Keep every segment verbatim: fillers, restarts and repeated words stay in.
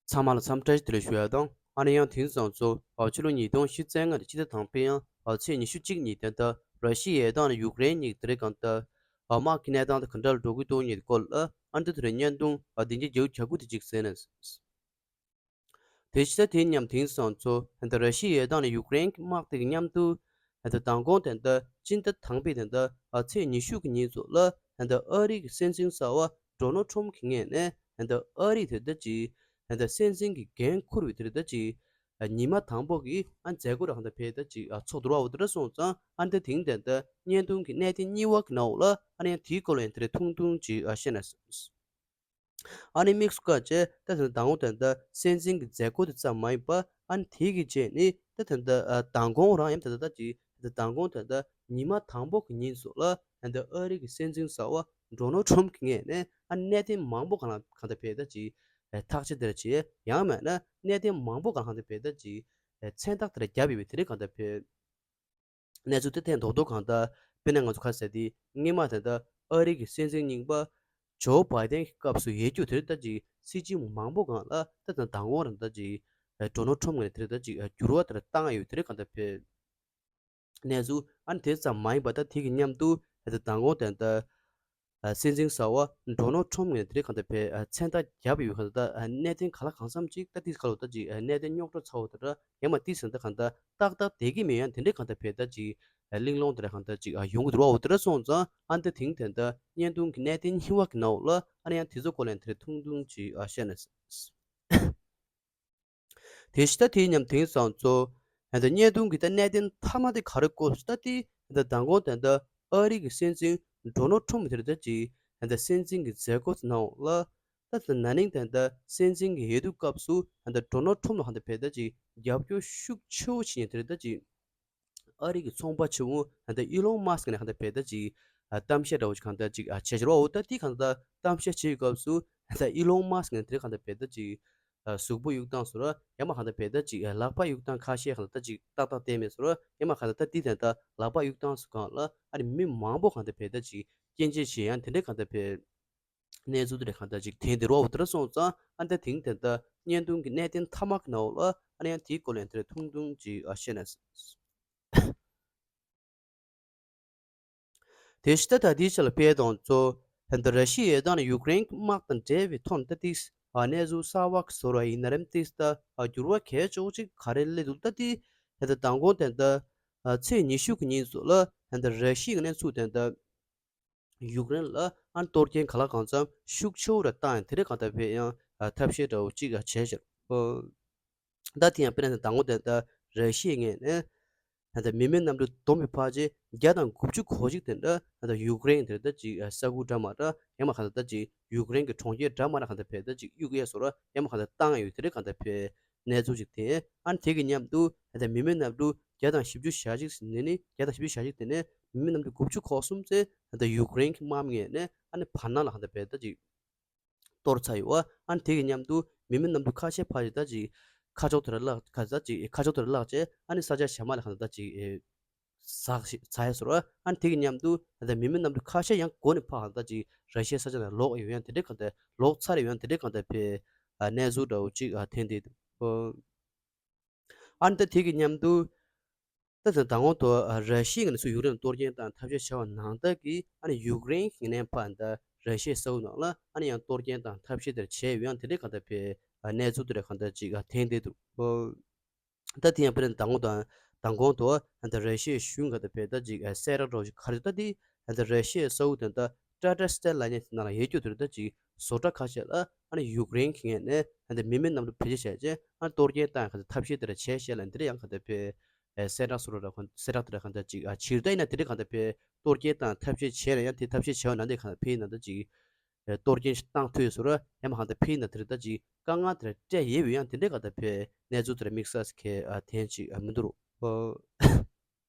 ཚང་མ་ལ་འཚམས་འདྲི་བཀྲ་ཤིས་བདེ་ལེགས་ཞུ་ཡ་དང་། ཨ་ནི་ཡང་དེང་སང་ཚོ་ཨ་ཕྱི་ལོ་ཉིས་སྟོང་ཉི་ཤུ་རྩ་ལྔ་ནི་ཕྱི་ཟླ་དང་པོའི་ཡང་ཨ་ཚེས་ཉི་ཤུ་གཅིག་ཉིན་དེ་ད་ར་ཤི་ཡའི་ཡར་ཐང་ནས་ཡུཀ་རེན་གཉིས་དེ་རིང་གང་ལྟར་ཨ་དམག་གི་གནས་སྟངས་དེ་ག་འདྲ་ལ་འགྲོ་གི་འདུག་ཉིད་སྐོར་ལ་ཨ་འདི་དེ་རིང་བརྙན་ཐུང་ཨ་བདེ་སྐྱིད་རྒྱལ་པོ་གྱ་དགུ་དེ་གཅིག་གསན་ནས། དེ་ཕྱི་ཟླ་དེའི་མཉམ་དེང་སང་ཚོ་ད་ར་ཤི་ཡའི་ཡར་ཐང་ནས་ཡུཀ་རེན་གྱི་དམག་དེ་གི་མཉམ་དུ་ད་མདང་དགོང་དེ་ད་སྤྱི་ཟླ་དང་པའི་དེ་ད་ཨ་ཚེས་ཉི་ཤུ་གི་ཉིན་ཚོ་ལ་ད་ཨ་རི་གི་སྲིད་འཛིན་གསར་པ་ཌོ་ནལ་ཊམ་གྱི་ངོས་ནས་ད་ཨ་རི་དེ་ད་ཅིག་ད་སྲིད་འཛིན་གྱི་འགན་འཁུར་བའི་དེ་ད་ཅིག་ཉི་མ་དང་པོ་གི་ཨ་མཛད་སྒོ་རང་ད་ཕེ་ད་ཅིག་ཨ་ཚོགས་འདུ་ར་འོ་དེ་ར་སོང་ཙང་ཨ་ད་དེང་དེ་ད་བརྙན་ཐུང་གི་གནད་དོན་གཉིས་པ་གི་ནང་ལ་ཨ་ནི་ཡང་དེའི་སྐོར་ལ་ཡང་དེ་རེ་ཐུང་ཐུང་ཅིག་ཨ་བཤད་ན། ཨ་ནི་དམིགས་སུ་བཀར་བྱས་ད་དེ་ད་མདང་དགོང་དེ་ད་སྲིད་འཛིན་གྱི་མཛད་སྒོ་དེ་ཙམ་མ་ཡིན་པ་ཨ་ནི་དེ་གི་རྗེས་ནི་ད་དེ་ད་ཨ་མདང་དགོང་རང་ཡང་ད་ད་ད་ཅིག་ད་མདང་དགོང་དེ་ད་ཉི་མ་དང་པོ་གི་ཉིན་སོགས་ལ་ད་ཨ་རི་གི་སྲིད་འཛིན་གསར་པ་ཌོ་ནལ་ཊམ་གྱི་ངོས་ནས་ཨ་གནད་དོན་མང་པོ་གང་ལ་གང་ད་ཕེ་ད་ཅིག་ཐག་གཅོད་དེར་བྱས་ཡང་མེད་ན་གནད་དོན་མང་པོ་གང་ལ་གང་ད་ཕེ་ད་ཅིག་མཚན་རྟགས་དེར་བརྒྱབ་ཡོད་པའི་དེ་རིང་གང་ད་ཕེ། གནས་ཚུལ་དེ་ཐེངས་རྡོག་རྡོག་གང་ལྟར་དཔེར་ན་ང་ཚོ་ཁ་ཟེར་དེ་སྔོན་མ་དེ་ལྟར་ཨ་རི་གི་སྲིད་འཛིན་རྙིང་པ་ཇོ་བྷའི་ཏན་གྱི་སྐབས་སུ་ཡོད་རྒྱུ་དེར་ལྟ་ཅིག་སྲིད་བྱུས་མང་པོ་གང་ལ་ལྟ་དང་མདང་དགོང་རང་ལྟ་ཅིག་ཌོ་ནལ་ཊམ་ངོས་ནས་དེར་ལྟ་ཅིག་འགྱུར་བ་དེར་བཏང་ཡོད་དེར་གང་ལྟར་ཕེབས། གནས་ཚུལ་ཨ་ནི་དེ་ཙམ་མ་ཡིན་པ་ད་དེ་གི་མཉམ་དུ་དེ་ལྟ་མདང་དགོང་དེ་ལྟ། སྲིད་འཛིན་གསར་པ་ཌོ་ནལ་ཊམ་ངོས་ནས་དེ་རིང་གང་ལྟར་ཕེབས་མཚན་རྟགས་བརྒྱབ་ཡོད་གང་ལྟར་གནད་དོན་ག་ལ་གང་འཚམ་ཅིག་ད་ཏིས་ག་ལོ་ད་ཅིག་གནད་དོན་རྙོག་དྲ་ཚ་བོ་དེ་འདྲ་ཡང་མ་ཏིས་ཟིན་ད་གང་ལྟར་ཏག་ཏག་བསྡད་ཀྱི་མེད་ཡང་དེ་འདྲའི་གང་ལྟར་ཕེབས་ད་ཅིག་གླེང་སློང་དེ་འདྲ་གང་ལྟར་ཅིག་ཡོང་གི་འདུག་བ། འོ་དེ་འདྲ་སོང་ཙང་ཨ་ནི་ད་དེང་དེ་ལྟ་བརྙན་ཐུང་གི་གནད་དོན་གཉིས་པ་གི་ནང་ལ་ཨ་ནི་ཡང་དེ་ཚོ་སྐོར་ལ་ཡང་དེ་རིང་ཐུང་ཐུང་ཅིག་བཤད་ན། དེ་ཕྱི་ད་དེའི་མཉམ་དེང་སང་ཚོ་ད་བརྙན་ཐུང་གི་ད་གནད་དོན་མཐའ་མ་དེ་ག་རེ་སྐོར་ད་དེ་ད་མདང་དགོང་དེ་ད་ཨ་རི་གི་སྲིད་འཛིན་ཌོ་ནལ་ཊམ་དེ་ད་ཅིག་ད་སྲིད་འཛིན་གྱི་མཛད་སྒོ་ནང་ལ་ད་ད་ན་ནིང་དེ་ད་སྲིད་འཛིན་གྱི་འོས་བསྡུ་སྐབས་སུ་ད་ཌོ་ནལ་ཊམ་ལ་ཧ་ད་ཕེབས་ད་ཅིག་རྒྱབ་སྐྱོར་ཤུགས་ཆེ་བོ་བྱེད་ཉེན་དེ་ད་ཅིག་ཨ་རི་གི་ཚོང་པ་ཆེ་བོ་ད་ཨི་ལོན་མཱ་སི་ཀི་ནས་ཧ་ད་ཕེབས་ད་ཅིག་གཏམ་བཤད་འདྲ་བོ་ཅིག་གང་ལྟར་ཅིག་བྱས་ཤར་བ། འོ་ད་དེ་གང་ལྟར་གཏམ་བཤད་བྱེད་ཡོད་སྐབས་སུ་ད་ཨི་ལོན་མཱ་སི་ཀི་ནས་དེ་གང་ལྟར་ཕེབས་ད་ཅིག་གཟུགས་པོ་གཡུག་སྟངས་སོ་ར་ཡང་མ་གང་ལྟར་ཕེབས་ད་ཅིག་ལག་པ་གཡུག་སྟངས་ཁ་ཤས་གང་ལྟར་ཅིག་ཏག་ཏག་བསྟན་མེད་སོ་ར་ཡང་མ་གང་ལྟར་ད་དེ་དེ་ལྟར་ལག་པ་གཡུག་སྟངས་སུ་གང་ལ་ཨ་ནི་མི་མང་པོ་གང་ལྟར་ཕེབས་ད་ཅིག་སྐྱོན་བརྗོད་བྱེད་ཡང་དེ་འདྲའི་གང་ལྟར་ཕེབས། གནས་ཚུལ་དེ་འདྲ་གང་ལྟར་ཅིག་དེང་དེ་རོ་འོ་དེ་འདྲ་སོང་ཙང་ཨ་ནི་ད་དེང་དེ་ལྟར་བརྙན་ཐུང་གི་གནད་དོན་མཐའ་མ་གི་ནང་ལ་ཨ་ནི་ཡང་དེའི་སྐོར་ལ་ཡང་དེ་འདྲ་ཐུང་ཐུང་ཅིག་ཨ་བཤད་ན། དེ་ཕྱི་ད་ད་དེའི་ཆ་ལ་དཔེ་དང་གཙོ་ད་ལྟ་ར་ཤི་ཡའི་ཡར་ཐང་ནས་ཡུཀ་རེན་གྱི་དམག་དང་འབྲེལ་བའི་ཐོག་ནས་ད་ཏིས་ཨ་གནས་ཚུལ་གསར་བ་གི་བཟོ་ར་ཡིན་ན་རེམ་ཏིས་ད་ཨ་འགྱུར་བ་གལ་ཆེ་བོ་ཅིག་ག་རེ་སླེབས་འདུག་ད་ཏི་ད་ལྟ་མདང་དགོང་དེ་ད་ཚེས་ཉི་ཤུ་གི་ཉིན་སོགས་ལ་ད་ལྟ་ར་ཤི་ཡའི་གནས་ཚུལ་དེ་ད་ཡུཀ་རེན་ལ་ཨ་གཏོར་སྐྱོན་ག་ལ་གང་འཚམ་ཤུགས་ཆེ་བོ་ར་བཏང་ཡང་དེ་རེ་གང་ལྟར་ཕེ་ཡང་ཐབས་ཤེས་འདྲ་བོ་ཅིག་ཨ་བྱས་ཤག་ད་དེ་ཡང་དཔེར་ན་མདང་དགོང་དེ་ད་ར་ཤི་ཡའི་ངོས་ནས་ད་ལྟ་མི་མེད་གནམ་གྲུ་བསྡོམས་པའི་ཕལ་ཆེར་བརྒྱ་དང་དགུ་བཅུ་གོ་གཅིག་དེ་འདྲ་ད་ལྟ་ཡུཀ་རེན་དེ་ད་ཅིག་ས་ཁུལ་འདྲ་མ་འདྲ་ཡང་མ་གང་ལྟར་ད་ཅིག་ཡུཀ་རེན་གྱི་གྲོང་ཁྱེར་འདྲ་མ་འདྲ་གང་ལྟར་ཕེ་ད་ཅིག་གཡུག་ཡས་སོ་ར་ཡང་མ་གང་ལྟར་བཏང་ཡོད་དེ་རེ་གང་ལྟར་ཕེ་གནས་ཚུལ་ཅིག་དེ་ཨ་ནི་དེ་གི་མཉམ་དུ་ད་ལྟ་མི་མེད་གནམ་གྲུ་བརྒྱ་དང་བཞི་བཅུ་ཞེ་གཅིག་ནས་ནི་བརྒྱ་དང་བཞི་བཅུ་ཞེ་གཅིག་དེ་ནས་མི་མེད་གནམ་གྲུ་དགུ་བཅུ་གོ་གསུམ་ཙམ་ད་ལྟ་ཡུཀ་རེན་གྱི་དམག་མི་ངོས་ནས་ཨ་ནི་བར་སྣང་ལ་གང་ལྟར་ཕེ་ད་ཅིག་གཏོར་ཚར་ཡོད་པ། ཨ་ནི་དེ་གི་མཉམ་དུ་མི་མེད་གནམ་གྲུ་ཁ་ཤས་ཕར་ཅིག་ད་ཅིག་ཁ་ཕྱོགས་དེར་བརླག་ཁ་ད་ཅིག་ཁ་ཕྱོགས་དེར་བརླག་བྱས་ཨ་ནི་ས་ཆ་གཞན་མ་ལ་གང་ལྟར་ད་ཅིག་ཟག་ཤི་ཚར་ཡ་ཟེར་བ། ཨ་ནི་དེ་གི་མཉམ་དུ་ད་ལྟ་མི་མེད་གནམ་གྲུ་ཁ་ཤས་ཡང་འགོ་ནས་ཕར་གང་ལྟར་ཅིག་ར་ཤི་ཡའི་ས་ཆ་ནང་ལོག་ཡོད་ཡང་དེ་འདྲའི་གང་ལྟར་ལོག་ཚར་ཡོད་ཡང་དེ་འདྲའི་གང་ལྟར་ཕེ་གནས་ཚུལ་འདྲ་བོ་ཅིག་ཐོན་བསྡད་འདུག་ཨ་ནི་ད་དེ་གི་མཉམ་དུ་ད་ད་མདང་དགོང་དུ་ར་ཤི་ཡ་ངོས་ནས་ཚུར་ཡུཀ་རེན་ལ་གཏོར་སྐྱོན་བཏང་ཐབས་ཤེས་བྱས་པ་ནང་ལྟར་གྱི་ཨ་ནི་ཡུཀ་རེན་གྱི་ངོས་ནས་ཕར་ད་ར་ཤི་ཡའི་ས་ཁུལ་ནང་ལ་ཨ་ནི་ཡང་གཏོར་སྐྱོན་བཏང་ཐབས་ཤེས་དེར་བྱས་ཡོད་ཡང་དེ་འདྲའི་གང་ལྟར་ཕེ་གནས་ཚུལ་དེ་འདྲ་གང་ལྟར་ཅིག་ཐོན་བསྡད་འདུག་ད་དེ་ཡང་དཔེར་ན་མདང་དགོང་དང་མདང་དགོང་དུ་ད་ར་ཤི་ཡའི་གཞུང་ག་ད་ཕེ་ད་ཅིག་གསལ་བསྒྲགས་འདྲ་བོ་ཞིག་ག་རེ་ད་དེ་ད་ར་ཤི་ཡའི་ས་ཁུལ་དེ་ད་ཊ་ཊ་སི་ཊིལ་ལབ་མཁན་དེ་ནང་ལ་ཡོད་རྒྱུ་དེ་རེད། ད་ཅིག་བཟོ་གྲྭ་ཁ་ཤས་ལ་ཨ་ནི་ཡུཀ་རེན་གྱི་ངོས་ནས་ད་མི་མེད་གནམ་གྲུ་བེད་སྤྱོད་བྱས་རྗེས་ཨ་ནི་གཏོར་སྐྱོན་བཏང་ཡང་ག་ད་ཐབས་ཤེས་དེ་འདྲ་བྱས་ཤག་ལབ་འདི་འདྲ་ཡང་ག་ད་ཕེ་གསལ་བསྒྲགས་སུ་ར་གསལ་བསྒྲགས་དེ་འདྲ་གང་ད་ཅིག་ཕྱིར་ད་ཡིན་ན་དེ་འདྲ་གང་ད་ཕེ་གཏོར་སྐྱོན་བཏང་ཐབས་ཤེས་བྱས་ན་ཡང་དེ་ཐབས་ཤེས་བྱས་པ་ནང་དེ་གང་ད་ཕེ་ཡིན་ན་ད་ཅིག་གཏོར་སྐྱོན་ཞིག་བཏང་ཐུབ་ཡོད་ཟེར་ར་ཡང་མ་གང་ལྟར་ཕེ་ཡིན་ན་དེ་རེད། ད་ཅིག་དཀའ་ངལ་དེ་འདྲ་སྤྲད་ཡོད་པའི་ཡང་དེ་འདྲའི་གང་ལྟར་ཕེ་གནས་ཚུལ་དེ་འདྲ་དམིགས་བསལ་གྱི་ཐོན་ཅིག་མི་འདུག་རོ།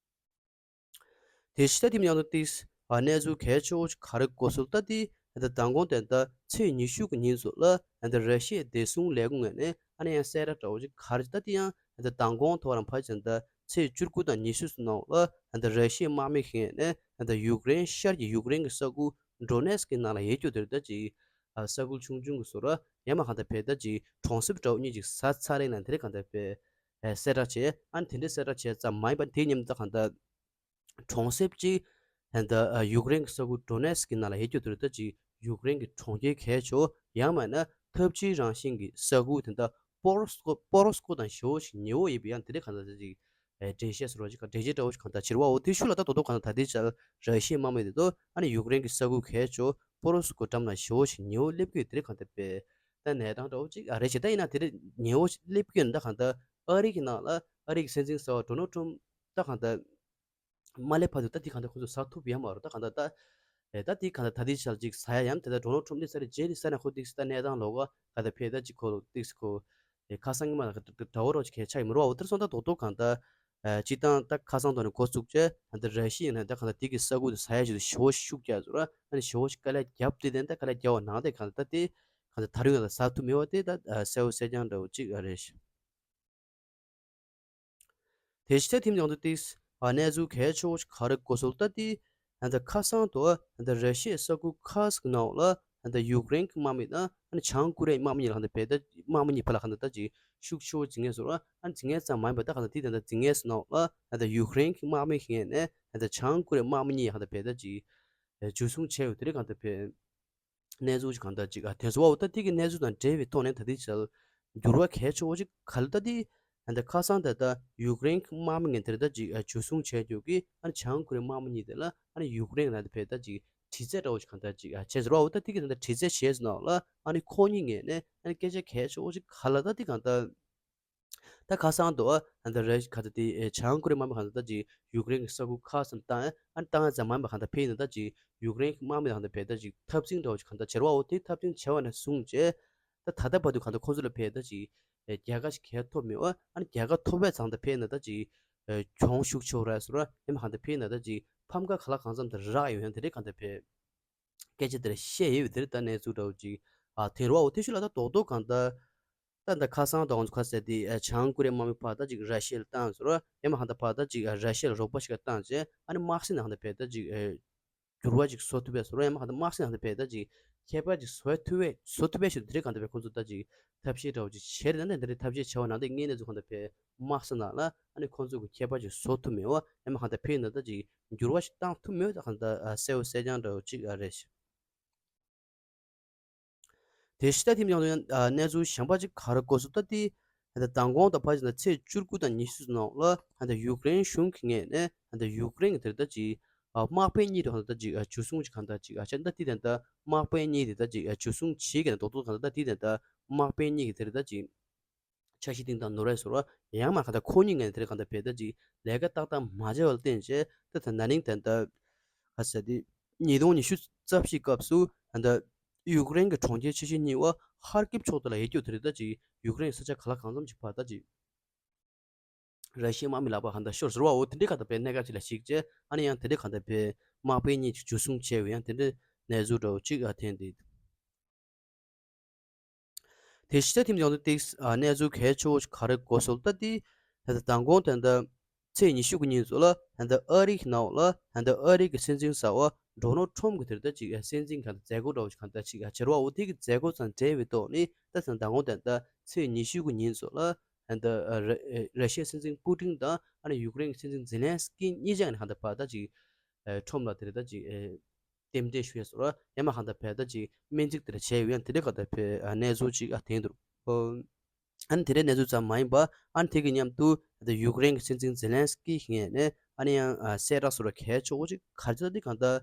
དེ་ཕྱི་ད་དེ་མཉམ་དུ་ཏིས་གནས་ཚུལ་གལ་ཆེ་བོ་ཞིག་ག་རེ་གོ་སོང་ལ་ད་དེ་ད་མདང་དགོང་དེ་ད་ཚེས་ཉི་ཤུ་གི་ཉིན་སོགས་ལ་ད་ར་ཤི་ཡའི་བདེ་སྲུང་ལས་ཁུངས་ངོས་ནས་ཨ་ནི་ཡང་གསལ་བསྒྲགས་འདྲ་བོ་ཞིག་ག་རེ་ད་དེ་ཡང་ད་མདང་དགོང་ཐོག་རང་ཕར་ཕྱིན་ད་ཚེས་བཅུ་དགུ་དང་ཉི་ཤུ་ཚོ་ནང་ལ་ད་ར་ཤི་ཡའི་དམག་མི་ཞིག་ངོས་ནས་ད་ཡུཀ་རེན་ཤར་གྱི་ཡུཀ་རེན་གྱི་ས་ཁུལ་ཌོ་ནེ་སི་ཀི་ནང་ལ་ཡོད་རྒྱུ་དེ་རེད། ད་ཅིག་ ཨ་ས་ཁུལ་ཆུང་ཆུང་གི་བཟོ་འདྲ་ཡང་མ་གང་ལྟར་བས་ད་ཅིག་གྲོང་གསེབ་འདྲ་བོ་གཉིས་ཅིག་ཟ་ཚར་རེད་ན་དེ་རིང་གང་ལྟར་བས་ཨ་གསལ་བསྒྲགས་བྱས། ཨ་ནི་དེ་འདྲའི་གསལ་བསྒྲགས་བྱས་ཙམ་མ་ཡིན་པ་དེ་མཉམ་དུ་ད་གང་ལྟར་གྲོང་གསེབ་ཅིག་ད་ལྟ་ཡུཀ་རེན་གྱི་ས་ཁུལ་ཌོ་ནེ་སི་ཀི་ནང་ལ་ཡོད་རྒྱུ་དེ་རེད། ད་ཅིག་ཡུཀ་རེན་གྱི་གྲོང་ཁྱེར་གལ་ཆེ་བོ་ཡང་མིན་ན་འཐབ་ཇུས་རང་བཞིན་གྱི་ས་ཁུལ་དེ་འདྲ་པོ་རོ་སི་ཀོ་པོ་རོ་སི་ཀོ་དང་ཞེ་པོ་ཞིག་ཉེ་བོ་ཡིན་པ་ཡང་དེ་འདྲའི་གང་ལྟར་ཅིག་འགྲེལ་བཤད་ཟེར་བ་ཅིག་འགྲེལ་བཤད་འདྲ་བོ་ཞིག་གང་ལྟར་བྱེད་པ་འོ་དེ་ཤུགས་ལ་ད་དོ་དོ་གང་ལྟར་ད་ལྟའི་ཆར་ར་ཤི་ཡའི་དམག་མི་དེ་ཚོ་ཨ་ནི་ཡུཀ་རེན་གྱི་ས་ཁུལ་གལ་ཆེ་བོ་པོ་རོ་སི་ཀོ་འགྲམ་ལ་ཞེ་པོ་ཞིག་ཉེ་བོ་སླེབས་ཀྱི་ཡོད་དེ་རེད། གང་ལྟར་བས་ད་གནས་སྟངས་འདྲ་བོ་ཅིག་ཨ་རེད་ཞེ་ད་ཡིན་ན་དེ་རེད་ཉེ་བོ་སླེབས་ཀྱི་ཡོད་ན་ད་གང་ལྟར་ཨ་རི་གི་ནང་ལ་ཨ་རི་གི་སྲིད་འཛིན་གསར་པ་ཌོ་ནལ་ཊམ་ཕ་ད་གང་ལྟར། མ་སླེབས་བར་དུ་ད་དེ་གང་ལྟར་ཁོ་ཚོས་ཟ་ཐུབ་ཡ་མ་རེད། ད་གང་ལྟར་ད་ཨེ་ད་དེ་གང་ལྟར་ད་དེ་ཆར་ཅིག་ཟ་ཡ་ཡམ་དེ་ལྟར་ཌོ་ནལ་ཊམ་ཕ་དེ་ས་རེ་རྗེས་དེ་ས་ན་ཁོ་ཏིག་ས་ད་གནས་སྟངས་ལོག་ག་ག་ད་ཕེ་ད་ཅིག་ཁོ་ལོ་ཏིག་ས་ཁོ་ཨེ་ཁ་སང་གི་མ་ལ་ག་ད་དགྲ་བོ་རོགས་ཀྱི་ཆ་ཡི་མི་རོགས་འོ་དེར་སོང་ད་རྡོག་རྡོག་གང་ལྟར་ཨེ་སྤྱི་བཏང་ད་ཁ་སང་དོ་ནས་འགོ་བཙུགས་བྱས་ད་ལྟ་ར་ཤི་ཡ་ཡིན་ན་ད་གང་ལྟར་དེ་གི་ས་ཁུལ་དུ་ཟ་ཡ་ཞིག་ཏུ་ཞེ་པོ་ཤུགས་རྒྱག་ཟེར་ར་ཨ་ནི་ཞེ་པོ་ཞིག་དཀའ་ལས་བརྒྱབ་དེ་དེ་ད་དཀའ་ལས་བརྒྱབ་པ་ནང་དེ་གང་ལྟར་ད་དེ་གང་ལྟར་ད་རུང་ཡང་ད་ཟ་ཐུབ་མེད་པ་དེ་ད་གསལ་པོ་གསལ་རྐྱང་འདྲ་བོ་ཅིག་ཨ་རེད། དེ་ཕྱི་ཐེམ་ཡོང་དུ་ཏིགས་ཨ་གནས་ཚུལ་གལ་ཆེ་བོ་ཞིག་ག་རེ་གོ་སོང་ལ་ད་དེ་ཨ་ད་ཁ་སང་དུ་ཨ་ད་ར་ཤི་ཡའི་ས་ཁུལ་ཁག་ཅིག་ནང་ལ་ཨ་ད་ཡུཀ་རེན་གྱི་དམག་མི་དང་ཨ་ནི་བྱང་ཀོ་རི་ཡའི་དམག་མི་གཉིས་ལ་གང་ལྟར་བས་ད་དམག་མི་གཉིས་བར་ལ་གང་ལྟར་ད་ཅིག་ཤུགས་ཆེ་བོ་ཅིག་ངེས་སོང་ར་ཨ་ནི་ཅིག་ངེས་ཙམ་མ་ཡིན་པ་ད་གང་ལྟར་དེ་ད་ད་ཅིག་ངེས་སོང་ལ་ཨ་ད་ཡུཀ་རེན་གྱི་དམག་མི་ཞིག་ངེས་ནས་ཨ་ད་བྱང་ཀོ་རི་ཡའི་དམག་མི་གཉིས་གང་ལྟར་བས་ད་ཅིག་འཇུ་བཟུང་བྱས་ཡོད་དེ་རིང་གང་ལྟར་བས། གནས་ཚུལ་ཅིག་གང་ལྟར་ཅིག་ཨ་དེ་ཚོ་བ་འོ་ད་ཐིག་གི་གནས་ཚུལ་དང་འབྲེལ་བའི་ཐོག་ནས་ད་ལྟའི་ཆར་འགྱུར་བ་གལ་ཆེ་བོ་ཅིག་ག་ལ་ད་དེ་ཨ་ད་ཁ་སང་ད་ལྟ་ཡུཀ་རེན་གྱི་དམག་མི་ངན་དེ་རེད་ད་ཅིག་ཨ་འཇུ་བཟུང་བྱས་རྒྱུ་གི་ཨ་བྱང་ཀོ་རི་ཡའི་དམག་མི་གཉིས་དེ་ལ་ཨ་ནི་ཡུཀ་རེན་གྱི་ནང་དུ་བས་ད་ཅིག་དྲི་རྩད་འདྲ་བོ་ཅིག་གང་ལྟར་ཅིག་ཨ་བྱས་ཟེར་བ་འོ་ད་ཐིག་གི་ད་ལྟ་དྲི་རྩད་བྱས་ཟེར་ནའང་ལ་ཨ་ནི་ཁོ་གཉིས་ངན་ནས་ཨ་ནི་སྐད་ཆ་གལ་ཆེ་བོ་ཅིག་ག་ལ་ད་དེ་གང་ལྟར། ད་ཁ་སང་དུ་ཨ་ད་རེ་ག་ད་དེ་ཨེ་བྱང་ཀོ་རི་མ་མ་གང་ད་ཅིག་ཡུཀ་རེན་གྱི་ས་ཁུལ་ཁག་ཙམ་བཏང་ཨ་བཏང་ཙམ་མ་མ་གང་ད་ཕེ་ཡིན་ད་ཅིག་ཡུཀ་རེན་གྱི་དམག་མི་གང་ད་ཕེ་ད་ཅིག་འཐབ་འཛིང་འདྲ་བོ་ཅིག་གང་ད་བྱེད་ར་བ་འོ་དེ་འཐབ་འཛིང་བྱས་པ་ནས་བཟུང་བྱས་ད་ད་ལྟ་བར་དུ་གང་ད་ཁོ་ཚོ་ལ་ཕེ་ད་ཅིག་ཨེ་རྒྱལ་ཁ་ཞིག་གས་ཐོབ་མེད་ཨ་ཨ་ནི་རྒྱལ་ཁ་ཐོབ་པའི་ཙང་ད་ཕེ་ན་ད་ཅིག་ཨེ་གྱོང་ཤུགས་ཆེ་བོ་ར་སོ་ར་ཨེ་མ་གང་ད་ཕེ་ན་ད་ཅིག་ཕམ་ཁ་ག་ལ་གང་འཚམ་དུ་རག་ཡོད་ཡང་དེ་རེད་གང་ད་ཕེ། སྐད་ཆ་དེ་འདྲ་བཤད་ཡོད་པའི་དེར་ད་གནས་ཚུལ་འདྲ་བོ་ཅིག་ཨ་དེ་རུ་བ་འོ་དེ་ཤུལ་ལ་ད་རྡོག་རྡོག་གང་ལྟར་ད་ད་ཁ་སང་དང་ཁ་ཟེར་དེ་ཨ་བྱང་ཀོ་རི་ཡའི་དམག་མི་ཕར་ད་ཅིག་ར་ཤི་ཡ་ལ་བཏང་ཟེར་རོ་ཡང་མ་གང་ལྟར་ཕར་ད་ཅིག་ཨ་ར་ཤི་ཡ་ལ་རོགས་པ་ཞིག་ལ་བཏང་བྱས་ཨ་ནི་དམག་སྲིད་ནང་ད་བས་ད་ཅིག་ཨ་འགྱུར་བ་ཅིག་བཟོ་ཐུབ་པས་ཟེར་རོ་ཡང་མ་གང་ལྟར་དམག་སྲིད་ནང་ད་བས་ད་ཅིག་ཁྱད་པར་ཅིག་བཟོ་ཐུབ་པས་བཟོ་ཐུབ་པས་ཞེས་དེ་རིང་གང་ལྟར་བས་ཁོང་ཚོ་ད་ཅིག་ཐབས་ཤེས་འདྲ་བོ་ཅིག་བྱས་རེད་ན་དེ་འདྲའི་ཐབས་ཤེས་བྱས་པ་ནང་དེ་ངས་གནས་ཚུལ་གང་ལྟར་བས། དམག་ས་ནང་ལ་ཨ་ནི་ཁོང་ཚོ་གི་ཁྱད་པར་ཅིག་བཟོ་ཐུབ་མེད་པ་ཨ་མ་གང་ལྟར་ཕེ་ན་ད་ཅིག་འགྱུར་བ་ཞིག་བཏང་ཐུབ་མེད་ད་གང་ལྟར་ཨ་གསལ་པོ་གསལ་རྐྱང་འདྲ་བོ་ཅིག་ཨ་རེད། དེ་ཕྱི་ད་ཐིམ་ཡང་དུ་ཡང་ཨ་གནས་ཚུལ་གཞན་པ་ཅིག་ག་རེ་གོ་སོང་ད་དེ་ད་མདང་དགོང་དང་ཕ་ཅིག་ན་ཚེས་བཅུ་དགུ་དང་ཉི་ཤུ་ནང་ལ་ཨ་ད་ཡུཀ་རེན་གཞུང་གི་ངོས་ནས་ཨ་ད་ཡུཀ་རེན་གི་དེར་ད་ཅིག་ཨ་དམག་དཔོན་གཉིས་དེ་གང་ལྟར་ད་ཅིག་ཨ་འཇུ་བཟུང་ཅིག་གང་ལྟར་ཅིག་ཨ་བྱས་ད་དེ་ད་ད་དམག་དཔོན་གཉིས་དེ་ད་ཅིག་ཨ་འཇུ་བཟུང་བྱེད་ཀྱི་ན་རྡོག་རྡོག་གང་ལྟར་ད་དེ་ད་ད་དམག་དཔོན་གཉིས་ཀྱི་དེར་ད་ཅིག་འཆར་གཞི་སྟེང་དང་ནོར་བས་ཟེར་བ་ཡང་མ་གང་ལྟར་ཁོ་གཉིས་ངན་དེར་གང་ལྟར་བས་ད་ཅིག་ལས་ཀ་ཏག་ཏག་མ་བྱས་པ་ལ་བརྟེན་བྱས་ད་ད་ན་ནིང་ད་ད་ག་ཟེར་དེ་ཉིས་སྟོང་ཉི་ཤུ་རྩ་བཞིའི་སྐབས་སུ་ད་ད་ཡུཀ་རེན་གྱི་གྲོང་ཁྱེར་ཆེ་ཤོས་གཉིས་པ་ཧར་ཀིབ་ཕྱོགས་དེ་ལ་ཡོད་རྒྱུ་དེ་རེད། ད་ཅིག་ཡུཀ་རེན་ས་ཆ་ག་ལ་གང་འཚམ་ཞིག་བར་ད་ཅིག་ར་ཤི་ཡའི་དམག་མི་ལག་པ་གང་ལྟར་ཤོར་ཟེར་བ་འོ་དེ་འདྲའི་གང་ལྟར་བས་གནད་འགག་ཅིག་ལ་གཞིགས་བྱས་ཨ་ནི་ཡང་དེ་འདྲའི་གང་ལྟར་བས་དམག་དཔོན་གཉིས་ཅིག་འཇུ་བཟུང་བྱས་པའི་ཡང་དེ་འདྲའི་གནས་ཚུལ་འདྲ་བོ་ཅིག་ཨ་ཐོན་འདུག་དེ་ཕྱི་ད་ཐིམ་ཡོང་དུ་ཏིགས་ཨ་གནས་ཚུལ་གལ་ཆེ་བོ་ཞིག་ག་རེ་གོ་སོང་ད་དེ་ད་ལྟ་མདང་དགོང་དེ་འདྲ་ཚེས་ཉི་ཤུ་གི་ཉིན་ཚོ་ལ་ད་ལྟ་ཨ་རི་གི་ནང་ལ་ད་ལྟ་ཨ་རི་གི་སྲིད་འཛིན་གསར་པ་ཌོ་ནལ་ཊམ་གི་དེར་ད་ཅིག་སྲིད་འཛིན་གང་ལྟར་མཛད་སྒོ་འདྲ་བོ་ཞིག་གང་ལྟར་ཅིག་བྱེད་རོགས་འོ་དེ་གི་མཛད་སྒོ་དང་འབྲེལ་བའི་ཐོག་ནས་ད་ད་ལྟ་མདང་དགོང་དེ་འདྲ་ཚེས་ཉི་ཤུ་གི་ཉིན་ཚོ་ལ་ད་ལྟ་ར་ཤི་ཡའི་སྲིད་འཛིན་པུ་ཏིན་དང་ཨ་ནི་ཡུཀ་རེན་གི་སྲིད་འཛིན་ཛེ་ལན་སི་ཀི་གཉིས་ཆ་ནས་གང་ལྟར་ཕར་ད་ཅིག་ཊམ་ལ་དེར་ད་ཅིག་རྟེན་འབྲེལ་ཞུ་ཡས་སོ་ར་ཡང་མ་གང་ལྟར་བས་ད་ཅིག་སྨན་རྩིས་དེར་བྱས་ཡོད་ཡང་དེ་འདྲའི་གང་ལྟར་བས་གནས་ཚུལ་ཅིག་ཨ་ཐོན་འདུག་ཨ་ནི་དེ་འདྲའི་གནས་ཚུལ་ཙམ་མ་ཡིན་པ་ཨ་ནི་དེ་གི་མཉམ་དུ་ད་ཡུཀ་རེན་གྱི་སྲིད་འཛིན་ཛེ་ལན་སི་ཀི་ངོས་ནས་ཨ་ནི་ཡང་གསལ་བསྒྲགས་སོ་ར་གལ་ཆེ་བོ་ཅིག་ག་རེ་ད་དེ་གང་ལྟར་